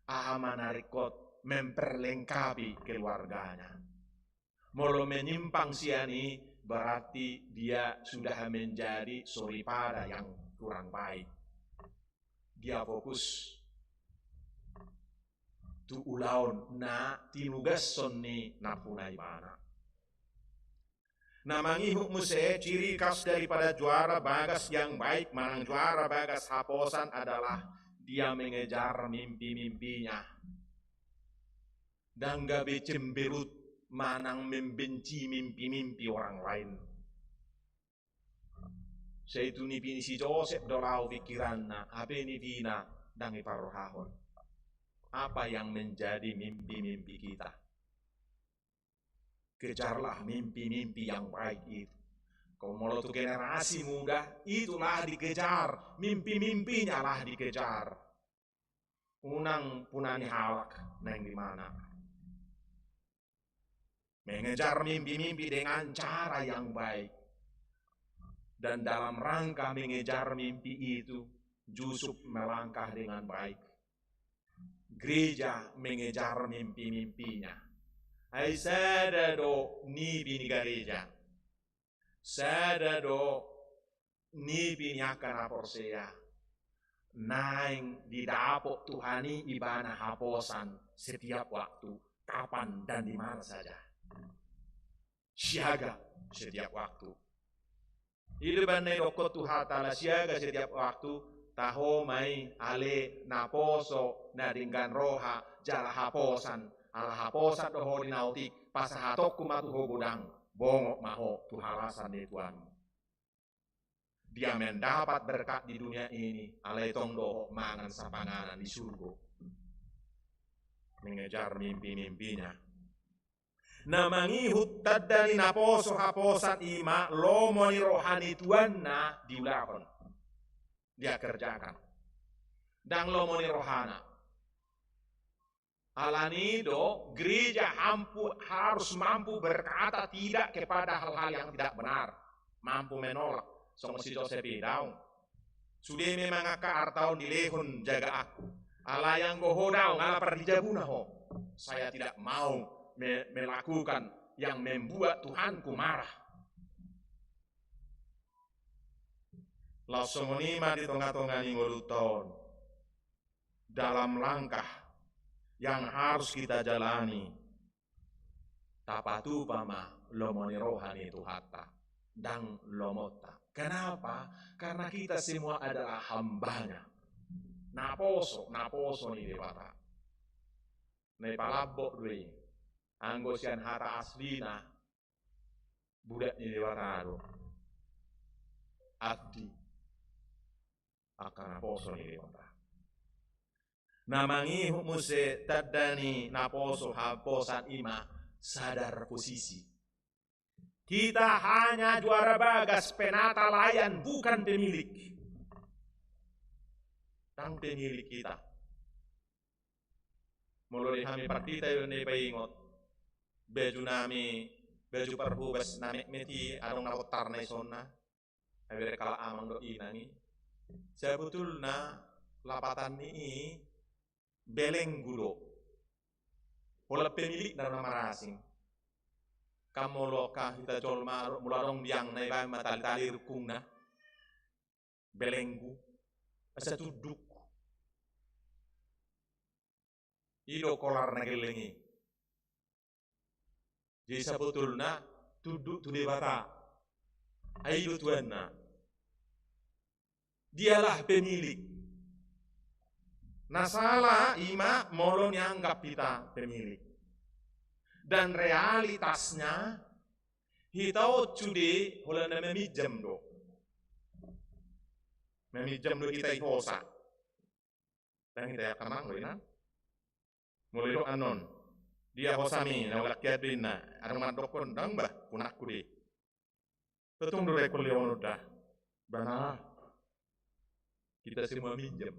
aha ma na ringkot, memperlengkapi keluarganya. Molo menyimpang sian i, berarti dia sudah menjadi soripada yang kurang baik. Dia fokus tu ulaon na tinugashon ni nampuna ibana. Na mangihut muse, ciri khas daripada juara bagas yang baik manang juara bagas haposan adalah dia mengejar mimpi-mimpinya. Ndang gabe cemberut manang membenci mimpi-mimpi orang lain. Sai tu nipi ni si Josep do laho pikiranna, hape nipina ndang diparrohahon. Apa yang menjadi mimpi-mimpi kita? Kejarlah mimpi-mimpi yang baik itu. Kalau molo tu generasi muda, itulah dikejar, mimpi-mimpinya lah dikejar. Unang puna ni halak naeng di mana. Mengejar mimpi-mimpi dengan cara yang baik. Dan dalam rangka mengejar mimpi itu, Jusup melangkah dengan baik. Gereja mengejar mimpi-mimpinya. Ai sada do nipi ni gareja, sada do nipi ni angka na porsea naeng didapot Tuhan i ibana haposan setiap waktu, kapan dan di mana saja. Siaga setiap waktu. I do umbahen na didokkon Tuhanta ala siaga setiap waktu, taho ma i ale naposo na denggan roha jala haposan, ala haposan do ho di na otik, pasahatonku ma tu ho godang, bongot ma ho tu halasan ni Tuhanmu. Dia mendapat berkat di dunia ini, alai tong dohot mangan sapanganan di surgo. Mengejar mimpi-mimpinya. Na mangihut tanda ni naposo haposan i ma lomo ni roha ni tuanna diulahon, dia kerjakan. Ndang lomo ni rohana. Alani do gereja hampu, harus mampu berkata tidak kepada hal-hal yang tidak benar. Mampu menolak. Songon si Josep i, daong. Sude memang angka arta on dilehon jagaanku. Alai anggo ho daong, ala parjabuna ho. Saya tidak mau me-, melakukan yang membuat Tuhanku marah. Laos songon i ma di tonga-tonga ni ngolunta on. Dalam langkah yang harus kita jalani, tapatupa ma lomo ni roha ni Tuhanta, ndang lomonta. Kenapa? Karena kita semua adalah hambanya. Naposo, naposo ni Debata. Na ipalambok do i. Anggo sian hata aslina, budak ni Debata do. Abdi. Angka naposo ni Debata. Na mangihut muse tanda ni naposo haposan i ma sadar posisi. Kita hanya juara bagas, penata layan, bukan pemilik. Ndang pemilik kita. Molo di hami partita i do na dipaingot. Baju nami, baju parhobas na metmet i adong na bontar na isonna. Haberek halak amang dohot inang i. Sabotulna lapatan ni i belenggu do. Holan pemilikna do na marasing. Kan molo angka hita jolma, molo adong biangna, ibaen ma tali-tali rungkungna. Belenggu. Asa tunduk. I do kolar na gelleng i. Jadi sabotulna tunduk tu Debata. Ai i do tuanna. Dialah pemilik. Na sala i ma molo nianggap hita pemilik. Dan realitasnya hita on sude holan na maminjam do. Maminjam do hita i hosa. Ndang hita i angka amang dohot inang. Molo didok annon, dia hosami, na ulak hian do inna, adong mandokkon, ndang bah, punakku do i. Tung do dengkon lehononta. Bana. Kita semua minjam.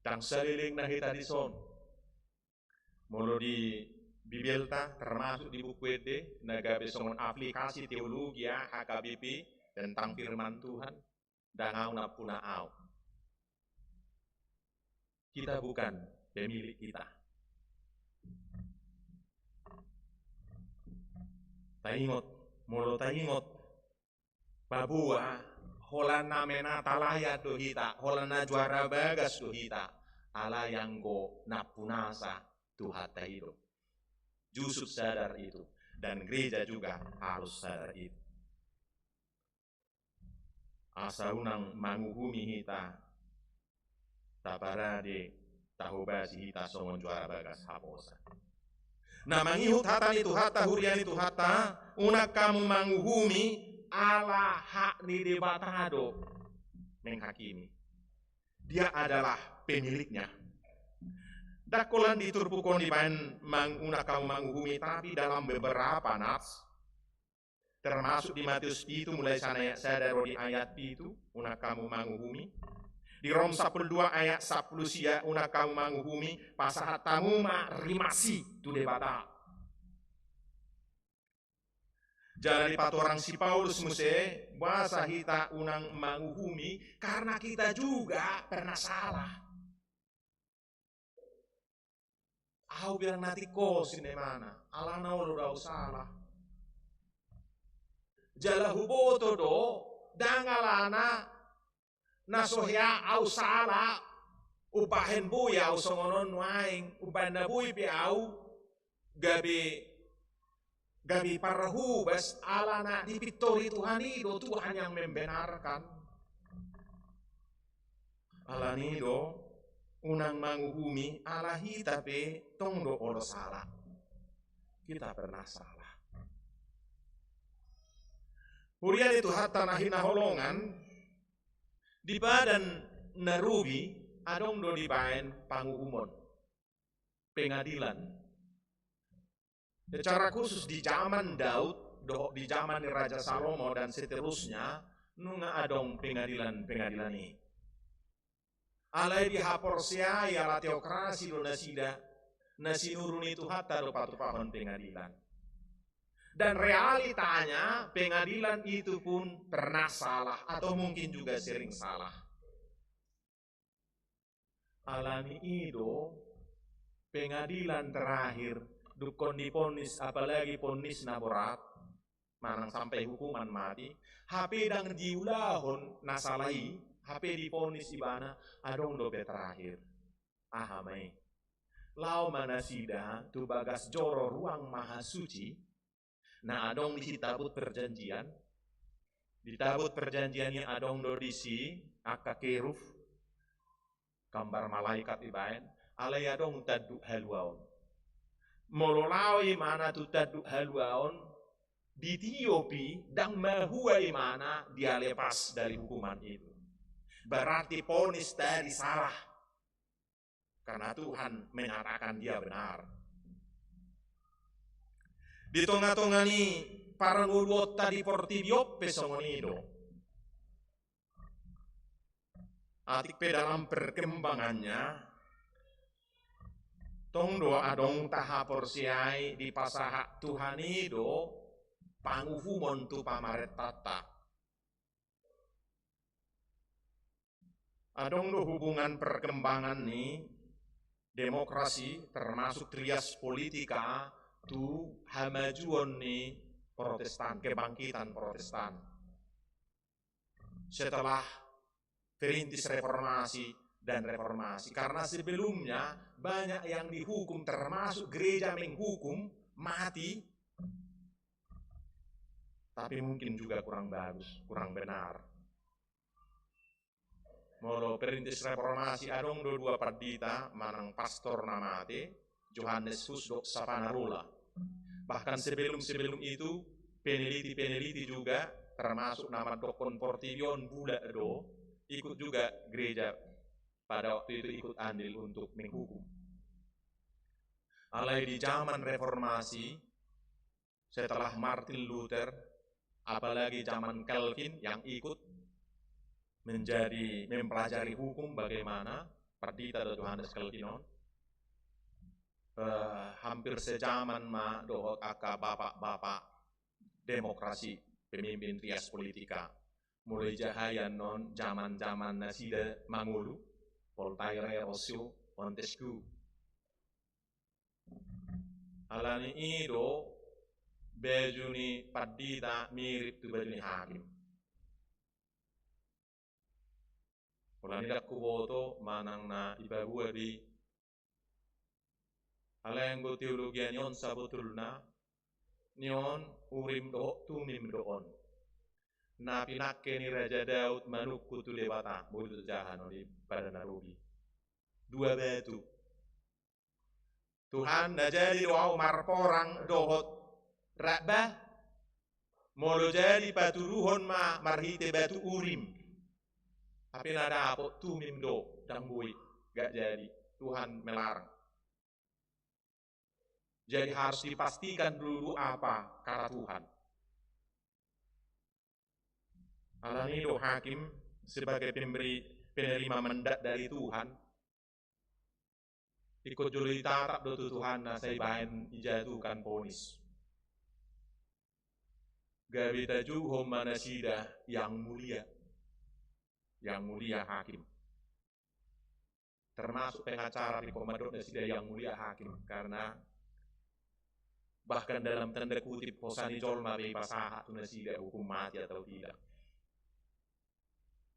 Ndang saleleng na hita dison. Molo di Bibelta, termasuk di Buku Ende na gabe songon aplikasi teologia H K B P tentang Firman Tuhan, ndang ahu nampuna ahu. Kita bukan pemilik kita. Taingot, molo taingot, paboa holan na menatalayan do hita, holan na juara bagas do hita, alai anggo nampunasa Tuhanta i do. Jusuf sadar itu, dan gereja juga harus sadar itu. Asa unang manguhumi hita, taparade, tahobasi hita songon juara bagas haposan. Na mangihut hata ni Tuhanta, huria ni Tuhanta, unang hamu manguhumi ala hak ni Debata do menghakimi. Dia adalah pemiliknya. Ndang holan di turpuk on dibaen mang-, unang hamu manguhumi, tapi dalam beberapa nats, termasuk di Matius pitu mulai sian ayat sada ro di ayat pitu, unang hamu manguhumi. Di Rom sampulu dua ayat sampulu sia, unang hamu manguhumi, pasahat hamu ma rimasi tu Debata. Jala dipatorang si Paulus muse, boasa hita unang manguhumi, karena kita juga pernah salah. Ahu bilang na tingkos inna ibana, alana olo do ahu salah. Jala huboto do, ndang alana na so hea ahu salah, umbahen boi ahu songon on nuaeng, umbahen na boi pe ahu gabe, gabe parhobas, alana dipintori Tuhan i do, Tuhan yang membenarkan. Alani do, unang manguhumi, ala hita pe tong do olo salah. Kita pernah salah. Huria ni Tuhanta na hinaholongan, di padan na robi adong do dibaen panguhumon, pengadilan. Secara khusus di zaman Daud, dohot di zaman ni Raja Salomo dan seterusnya, nunga adong pengadilan-pengadilan i. Alai dihaporseai ala teokrasi do nasida, na sinuru ni Tuhanta do patupahon pengadilan. Dan realitanya, pengadilan itu pun pernah salah atau mungkin juga sering salah. Alani i do, pengadilan terakhir, dungkon diponis, apalagi ponis na borat, manang sampai hukuman mati, hape ndang diulahon na sala i, hape diponis ibana, adong dope terakhir. Aha ma i? Laho ma nasida tu bagas joro ruang mahasuci, na adong disi tabut perjanjian. Di tabut perjanjian i adong do disi angka kerub, gambar malaikat ibaen, alai adong tanduk haluaon. Molo laho imana tu tanduk haluaon, ditiop i, ndang mahua imana dia lepas dari hukuman itu. Berarti ponis tadi salah. Karena Tuhan menyatakan dia benar. Di tonga-tonga ni parngoluonta di portibi on pe songon i do. Atik pe dalam perkembangannya, tong do adong tahaporseai dipasahat Tuhan i do panguhumon tu pamarentanta. Adong do hubungan perkembangan ni demokrasi, termasuk trias politika, tu hamajuon ni Protestan, kebangkitan Protestan. Setelah perintis reformasi dan reformasi. Karena sebelumnya banyak yang dihukum, termasuk gereja menghukum mati, tapi mungkin juga kurang bagus, kurang benar. Molo perintis reformasi adong do dua pandita manang pastor na mate, Johannes Hus dohot Savonarola. Bahkan sebelum-sebelum itu, peneliti-peneliti juga, termasuk na mandokkon portibi on bulat do, ikut juga gereja pada waktu itu ikut andil untuk menghukum. Alai di zaman reformasi, setelah Martin Luther, apalagi zaman Calvin yang ikut menjadi, mempelajari hukum bagaimana, pandita do Johannes Calvin on. eh, hampir sejaman ma dohot angka bapak-bapak demokrasi, pemimpin rias politika. Molo ijahai annon jaman-jaman nasida mangolu, Voltaire, Rousseau, Montesquieu. Alani i do baju ni pandita mirip tu baju ni hakim. Alani i ndang huboto manang na dipaboa do i. Alai anggo teologia ni on sabotulna, ni on Urim dohot Tumim do on. Na pinangke ni Raja Daud manungkun tu Debata, boi do tajaha on di Padan na Robi. Dua batu. Tuhan, na jadi do ahu marporang dohot rap bah? Molo jadi patuduhon ma marhite batu Urim. Hape na dapot Tumim do, ndang boi, nggak jadi. Tuhan melarang. Jadi harus dipastikan dulu apa kata Tuhan. Alani i do hakim sebagai pemberi, penerima mandat dari Tuhan, ingkon jolo ditatap do tu Tuhanna sai baen dijatuhkan vonis. Gabe tajuhon ma nasida yang mulia. Yang mulia hakim. Termasuk pengacara pe ingkon mandok nasida yang mulia hakim, karena bahkan dalam tanda kutip hosa ni jolma pe dipasahat tu nasida hukum mati atau tidak.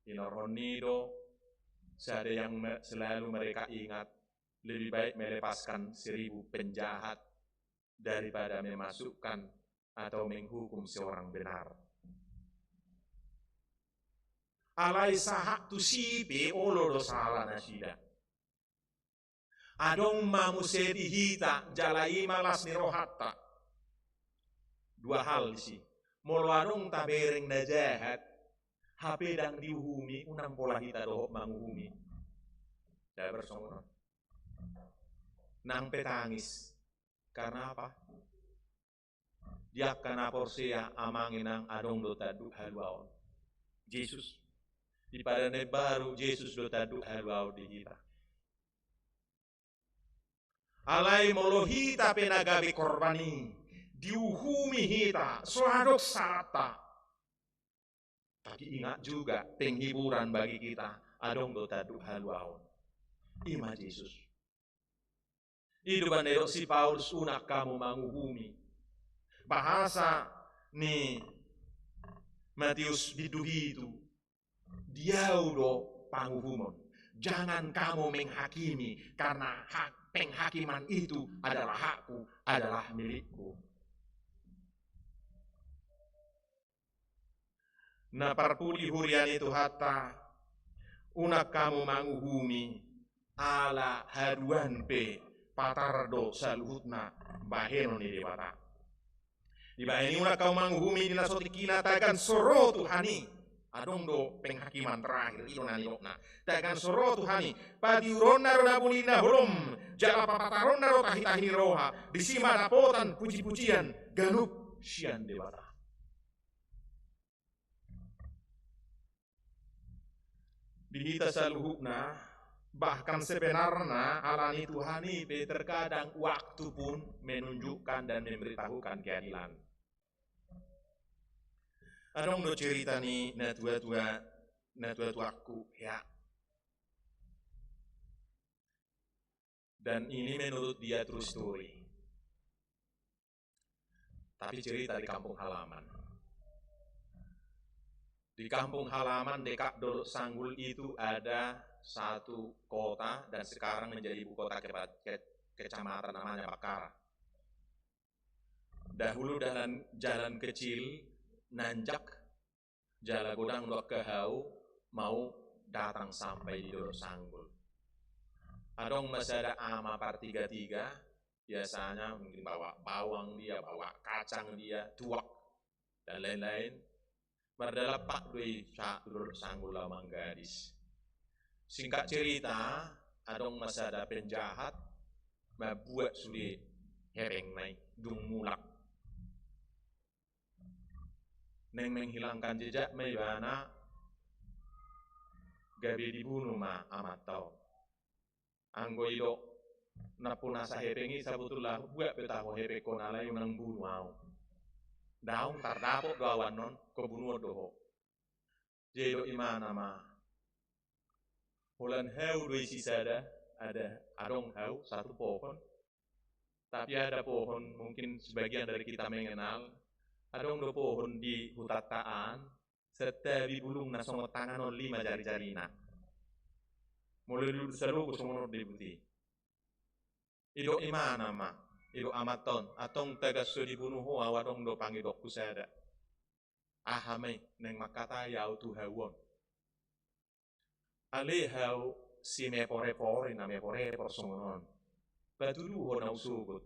Hinorhon i do, sada yang me-, selalu mereka ingat, lebih baik melepaskan seribu penjahat daripada memasukkan atau menghukum seorang benar. Alai sahat tusi pe olo do sala nasida. Adong ma muse di hita jala i ma las ni rohanta. Dua hal disi. Molo adong tabereng na jahat, hape ndang diuhumi, unang pola hita dohot manguhumi. Jabar songon on. Nang pe tangis. Karena apa? Di angka na porsea, amang inang, adong do tanduk haluaon. Jesus. Di Padan na Imbaru, Jesus do tanduk haluaon di hita. Alai molo hita pe na gabe korban i, diuhumi hita, so adong salanta. Tapi ingat juga, penghiburan bagi kita, adong do tanduk haluaon. I ma Jesus. I do umbahen na didok si Paulus, unang hamu manguhumi. Bahasa ni Matius bindu pitu, di ahu do panguhumon. Jangan kamu menghakimi, karena hak penghakiman itu adalah hakku, adalah milikku. Na parpudi huria ni Tuhanta, unang hamu manguhumi, ala haduan pe patar do saluhutna bahenon ni Debata. Dibahen i unang hamu manguhumi di na so tingkina, tagan so ro Tuhan i. Adong do penghakiman terakhir, i do na nidokna. Tagan so ro Tuhan i, patiuronna do na buni na holom, jala papataronna do tahitahi ni roha, disi ma dapotan pujipujian ganup sian Debata. Di hita saluhutna, bahkan sebenarna ala ni Tuhan i pe terkadang waktu pun menunjukkan dan memberitahukan keadilan. Adong do cerita ni natuatua, natuatuangku, ya. Dan ini menurut dia true story. Tapi cerita di kampung halaman. Di kampung halaman dekat Dolok Sanggul itu ada satu kota dan sekarang menjadi ibu kota kepa-, ke-, kecamatan namanya Bakkara. Dahulu dalan, jalan kecil, nanjak, jala godang do angka hau mau datang sampai di Dolok Sanggul. Adong ma sada ama partigatiga, biasanya mungkin bawa bawang dia, bawa kacang dia, tuak, dan lain-lain. Mardalan pak do i sahat tu Dolok Sanggul laho manggadis. Singkat cerita, adong ma sada penjahat mambuat sude hepengna i dung mulak. Naeng menghilangkan jejak ma ibana, gabe dibunu ma amanta on. Anggo idok nampuna sahepeng i, sabotulna buat pe taho hepengkon, alai unang bunu au. Daong tardapot do au annon, ingkon bunuon do ho. Jadi didok imana ma, holan hau do i sisada, ada, adong hau satu pohon. Tapi ada pohon, mungkin sebagian dari kita mengenal, adong do pohon di hutanta an, santabi bulungna songon tangan on, lima jari-jarina. Molo diulus alogo songon on do i buti. Didok imana ma, didok amanta on, antong tagan so dibunu ho au, adong do pangidoanku sada. Aha ma i? Naeng mangkatai au tu hau on. Ale hau simepor-epor i, na mepor-epor songon on, patudu ho na husogot.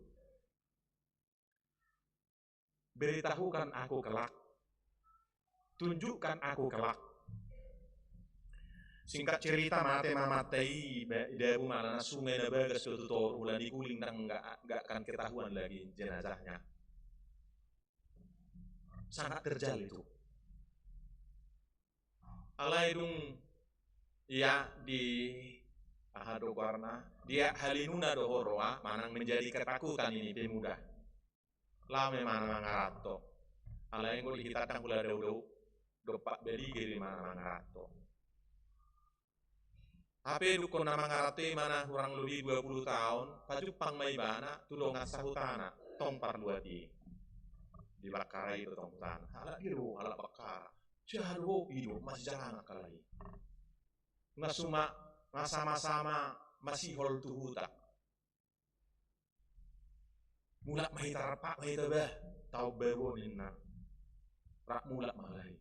Beritahukan aku kelak. Tunjukkan aku kelak. Singkat cerita, mate ma amanta i, ba-, idabu ma alana sungai na bagas do tu toru, holan diguling, ndang, nggak, nggak akan ketahuan lagi jenazahnya. Sangat terjal itu. Alai dung ia di, aha do goarna, di halinuna do ho roa, manang menjadi ketakutan ini pemuda. Laho ma imana mangaranto. Alai anggo di hita ndang pola dao-dao, dompak balige do imana mangaranto. Hape dung na mangaranto imana hurang lobi dua puluh taon, pajumpang ma ibana tu dongan sahutana, tong parluat i. Di Bakkara i do tong hutana. Halak dia do, halak Bakkara. Sian do ho? I do, masijaranak halak i. Nga suma, nga sama-sama masihol tu huta. Mulak ma hita, rap ma hita bah, taon baboa ninna. Rap mulak ma halak i.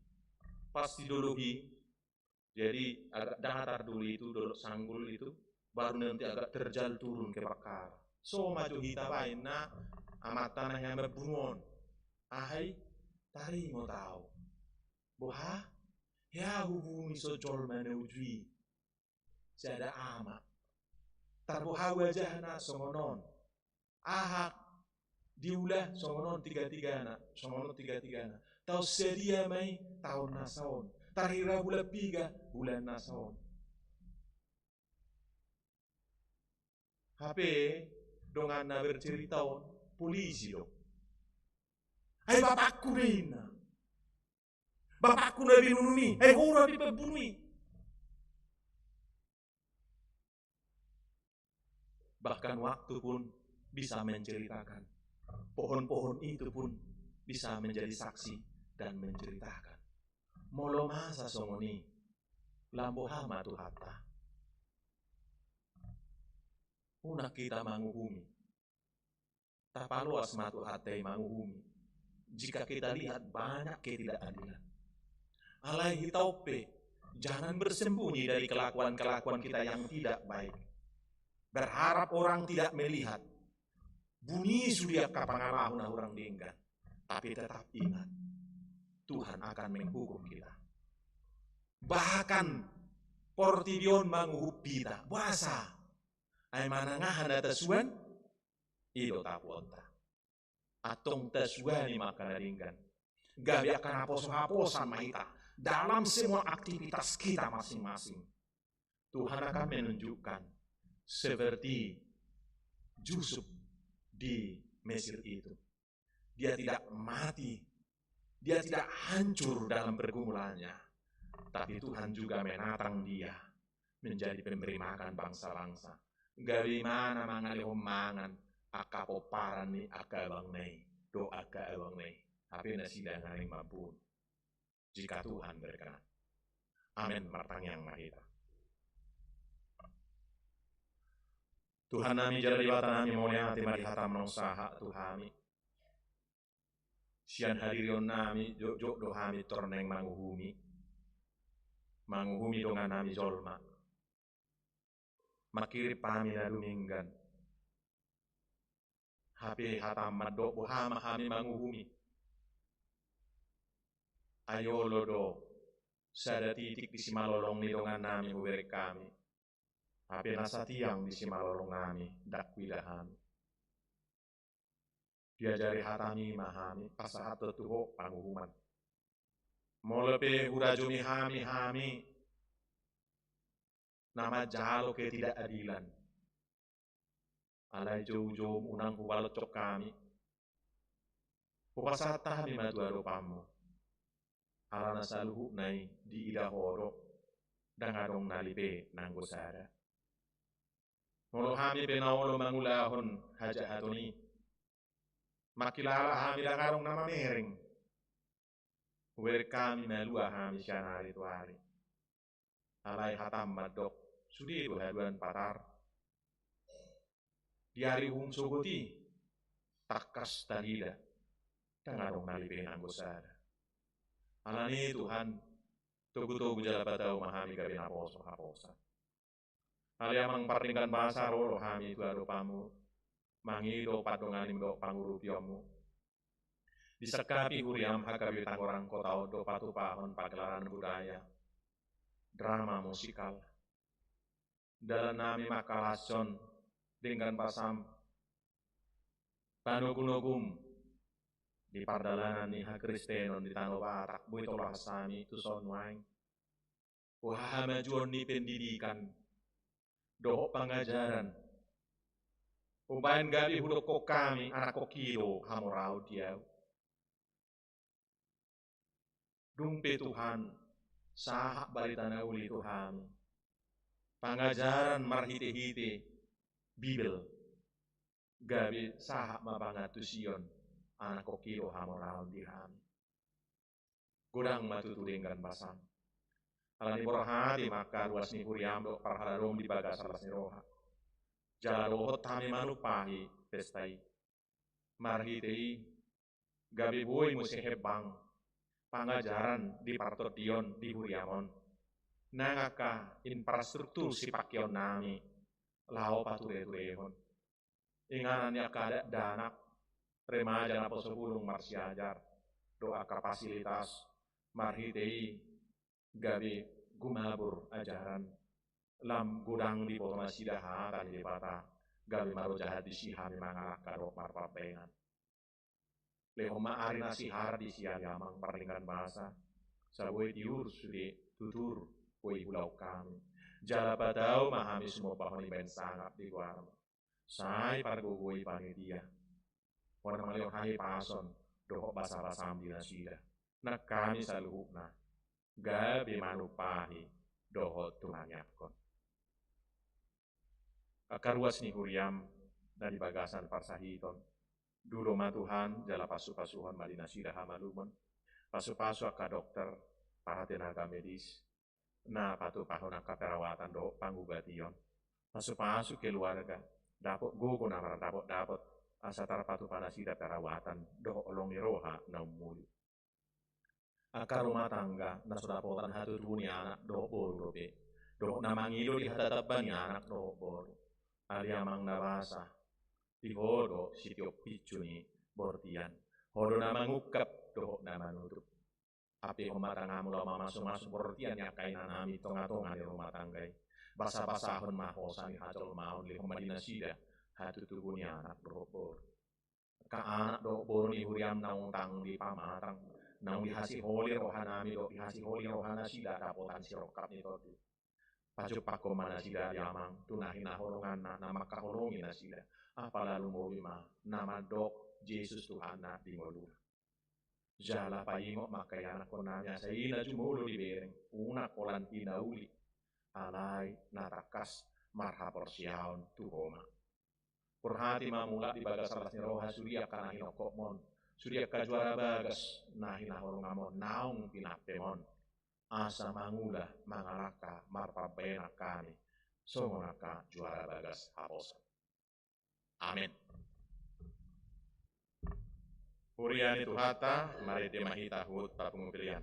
Pas di dolok i, jadi agak datar dulu itu, Dolok Sanggul itu, baru nanti agak terjal turun ke Bakkara. So ma jo hita baen na amanta na hea mambunu on. Aha i? Tarimo taon. Boha? Hea hubunu i so jolma na uju i. Sada ama. Tarboha wajahna songon on. Aha diula songon on tiga-tigana, songon on tiga-tigana. Taon sadia ma i? Taon na saon. Tarhira bulan piga? Bulan na saon. Hape dongan na bercerita on polisi do. Ai bapakku do inna. Bapakku na binunumi, ai ho do hape pambunu i. Bahkan waktu pun bisa menceritakan. Pohon-pohon itu pun bisa menjadi saksi dan menceritakan. Molo masa songon i, lam boha ma Tuhanta? Unang hita manguhumi. Tapaloas ma Tuhanta i manguhumi jika kita lihat banyak ketidakadilan. Alai hita on pe, jangan bersembunyi dari kelakuan-kelakuan kita yang tidak baik. Berharap orang tidak melihat. Buni sude angka pangalaho na hurang denggan. Tapi tetap ingat, Tuhan akan menghukum kita. Bahkan portibi on manguhum hita. Boasa? Ai manang aha na tasuan, i do tapuonta. Antong tasuani ma angka na denggan. Gabe angka na poso haposan ma hita dalam semua aktivitas kita masing-masing. Tuhan akan menunjukkan seperti Yusuf di Mesir itu. Dia tidak mati, dia tidak hancur dalam pergumulannya, tapi Tuhan juga menatang dia menjadi pemberi makan bangsa-bangsa. Gabe imana mangalehon mangan angka pomparan ni angka abangna i dohot angka abangna i. Hape nasida nga naeng mambunuh. Jika Tuhan berkenan. Amen. Martangiang ma hita. Tuhan nami, jala Debata nami, mauliate ma di hataM naung sahat tu hami. Sian hadirion nami, jotjot do hami tor naeng manguhumi. Manguhumi dongan nami jolma. Manghirim hami na dumenggan. Hape hataM mandok boha ma hami manguhumi. Ai olo do sada titik di simalolong ni dongan nami hubereng hami. Hape na satiang di simalolong nami ndang huida hami. Diajari hataMi ma hami, pasahathon tu Ho panguhuman. Molo pe hurajumi hami, hami na manjalo ketidakadilan, Alai joujou unang hupaloncok hami. Hupasahat hami ma tu adopanmu. Alana saluhutna i diida ho do, ndang adong na lipe nanggo sada. Molo hami pe na olo mangulahon hajahaton i, mangkilala hami ndang adong na mamereng. Hubereng hami malua hami sian ari tu ari. Alai hatam mandok, sude do haduan patar. Di ari uhum sogot i, tangkas tarida, ndang adong na lipe nanggo sada. Alani Tuhan, togu-togu jala patau ma hami gabe naposo haposan. Ale Amang pardenggan basa, ro do hami tu adopanmu, mangido pandonganim dohot pangurupionmu. Disangkapi huriam H K B P Tangerang Kota on do patupahon pagelaran budaya, drama musikal. Dalan nami mangkalashon denggan basam, panogu-nogum di pardalanan ni hakristenon di Tano Batak, boi tolhas hami tu son nuaeng. Huhamajuon ni pendidikan dohot pangajaran. Umbaen gabe hudokkon hami anakkon i do hamoraon di ahu. Dung pe Tuhan, sahat barita na uli tu hami. Pangajaran marhite-hite Bibel. Gabe sahat ma pangantusion, anakkon i do hamoraon di hami. Godang ma tutu denggan basam. Alani borhati ma angka ruas ni huriam dohot parhaladom di bagasan las ni roha. Jala dohot hami manumpahi pesta i. Marhite i, gabe boi muse hembang pangajaran di partondion di huriam on. Nang angka infrastruktur sipangkeon nami laho pature-turehon. Inganan ni angka dakdanak, remaja naposobulung marsiajar, dohot angka fasilitas, marhite i gabe gumabur ajaran. Lam godang diboto nasida hata ni Debata, gabe marojahan disi hami mangalangka dohot marpambahenan. Lehon ma ari na sihar disi, ale Amang pardenggan basa, sai boi tiur sude tutur boi hulaon hami. Jala patau ma hami sumombahon i baen sangap di goarmu. Sai pargogoi panitia. Unang ma lehon hahipason dohot basa-basam di nasida. Nang hami saluhutna gabe manumpahi dohot tumangiangkon. Angka ruas ni huriam na di bagasan parsahiton, dulo ma Tuhan jala pasu-pasuhon ma di nasida hamalumon. Pasu-pasu angka dokter, para tenaga medis, na patupahon angka perawatan dohot pangubation. Pasu-pasu keluarga, dapot gogo na mardapot-dapot, asa tarpatupa nasida perawatan dohot holong ni roha na ummuli. Angka rumah tangga na so dapotan hatutubu ni anak dohot boru dope, dohot na mangido di hata tamba ni anak dohot boru. Ale Amang na basa, di Ho do sitiop pinsu ni bortian, Ho do na mangungkap dohot na manutup. Ampehon ma tangamu laho mamasu-masu bortian ni angka inanami tonga-tonga ni rumah tangga i. Basa-basahon ma hosa ni hajolmaon, lehon ma di nasida hatutubu ni anak dohot boru. Angka anak dohot boru ni huriam naung tang di pamatang, naung dihasiholi rohanami dohot dihasiholi rohanasida dapotan sirongkap ni tondi. Pajumpangkon ma nasida, ale Amang, tu na hinaholonganna na mangkaholongi nasida. Apala lumobi ma na mandok Jesus Tuhanna di ngoluna. Jala paingot ma angka ianakkonnami asa i na jumolo dibereng, unang holan i na uli, alai na tangkas marhaporseaon tu Ho ma. Borhati ma mulak di bagasan las ni roha sude angka na hinongkopmon, sude angka juara bagas na hinaholonganmon naung pinampemon, asa mangula mangalangka marpambahenan hami songon angka juara bagas haposan. Amen. Huria ni Tuhanta, marende ma hita huhut parpungupilian.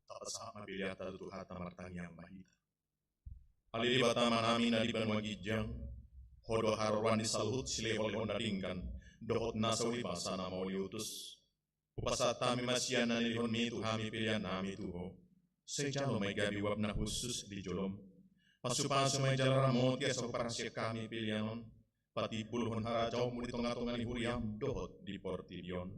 Tapasahat ma peleanta tu Tuhanta. Martangiang ma hita. Ale Debata Amanami na di banua ginjang, Ho do haroroan ni saluhut silehonlehon na denggan dohot nasa ulibasa na mauliutus. Hupasahat hami ma sian na nilehonmi tu hami peleannami tu Ho. Sai jalo ma i gabe uap na hushus di jolom. Pasupasu ma i jala ramoti asa huparhasian hami pelean on patimbulhon harajaonmu di tongatonga ni huriam dohot di portibi on.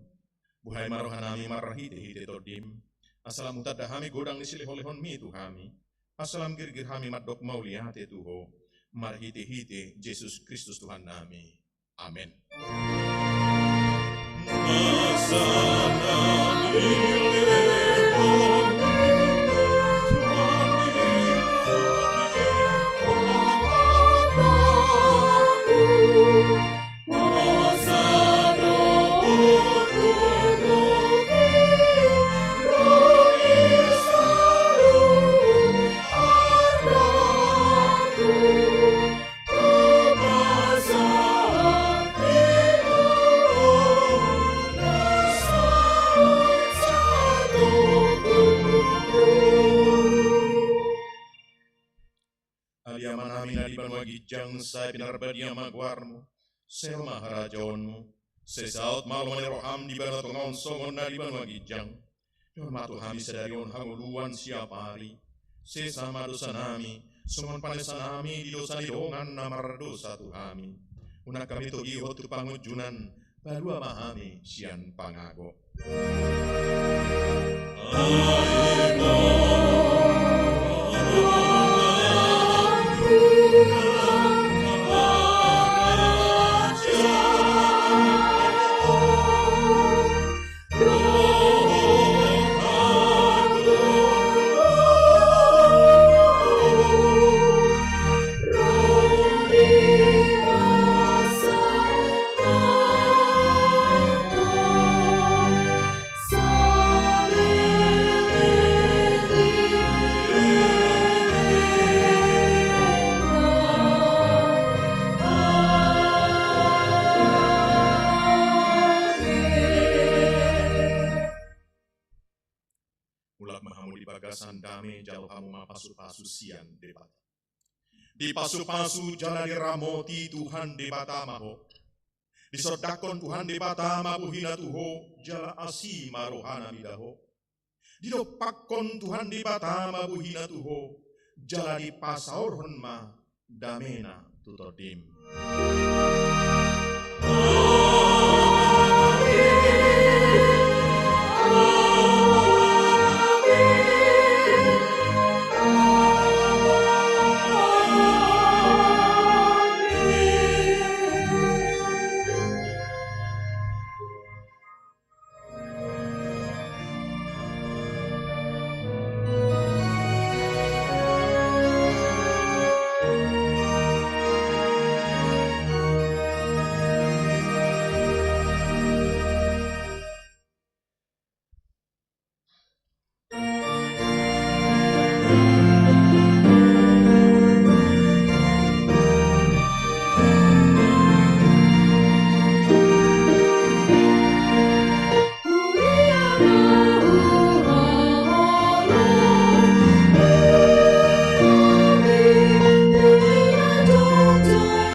Buhai ma rohanami marhitehite Tondim, asa lam hutanda hami godang ni silehonlehonmi tu hami, asa lam girgir hami mandok mauliate tu Ho, marhitehite Jesus Kristus Tuhannami. Amen. banua ginjang, sai pinarbadia ma goarmu, sai ro ma harajaonmu, sai saut ma lomo ni roham di banua tonga on songon na di banua ginjang. Dohor ma tu hami sadari on hangoluan siapari. Sesa ma dosanami, songon panesanami di dosa ni dongan na mardosa tu hami. Unang hami togihon tu pangunjunan, palua ma hami sian pangago. Mulak ma hamu di bagasan dame, jalo hamu ma pasupasu sian Debata. Dipasupasu jala diramoti Tuhan Debata ma ho. Disondangkon Tuhan Debata ma buhina tu ho, jala asi ma rohana mida ho. Didompakkon Tuhan Debata ma buhina tu ho, jala dipasaorhon ma damena tu tondim.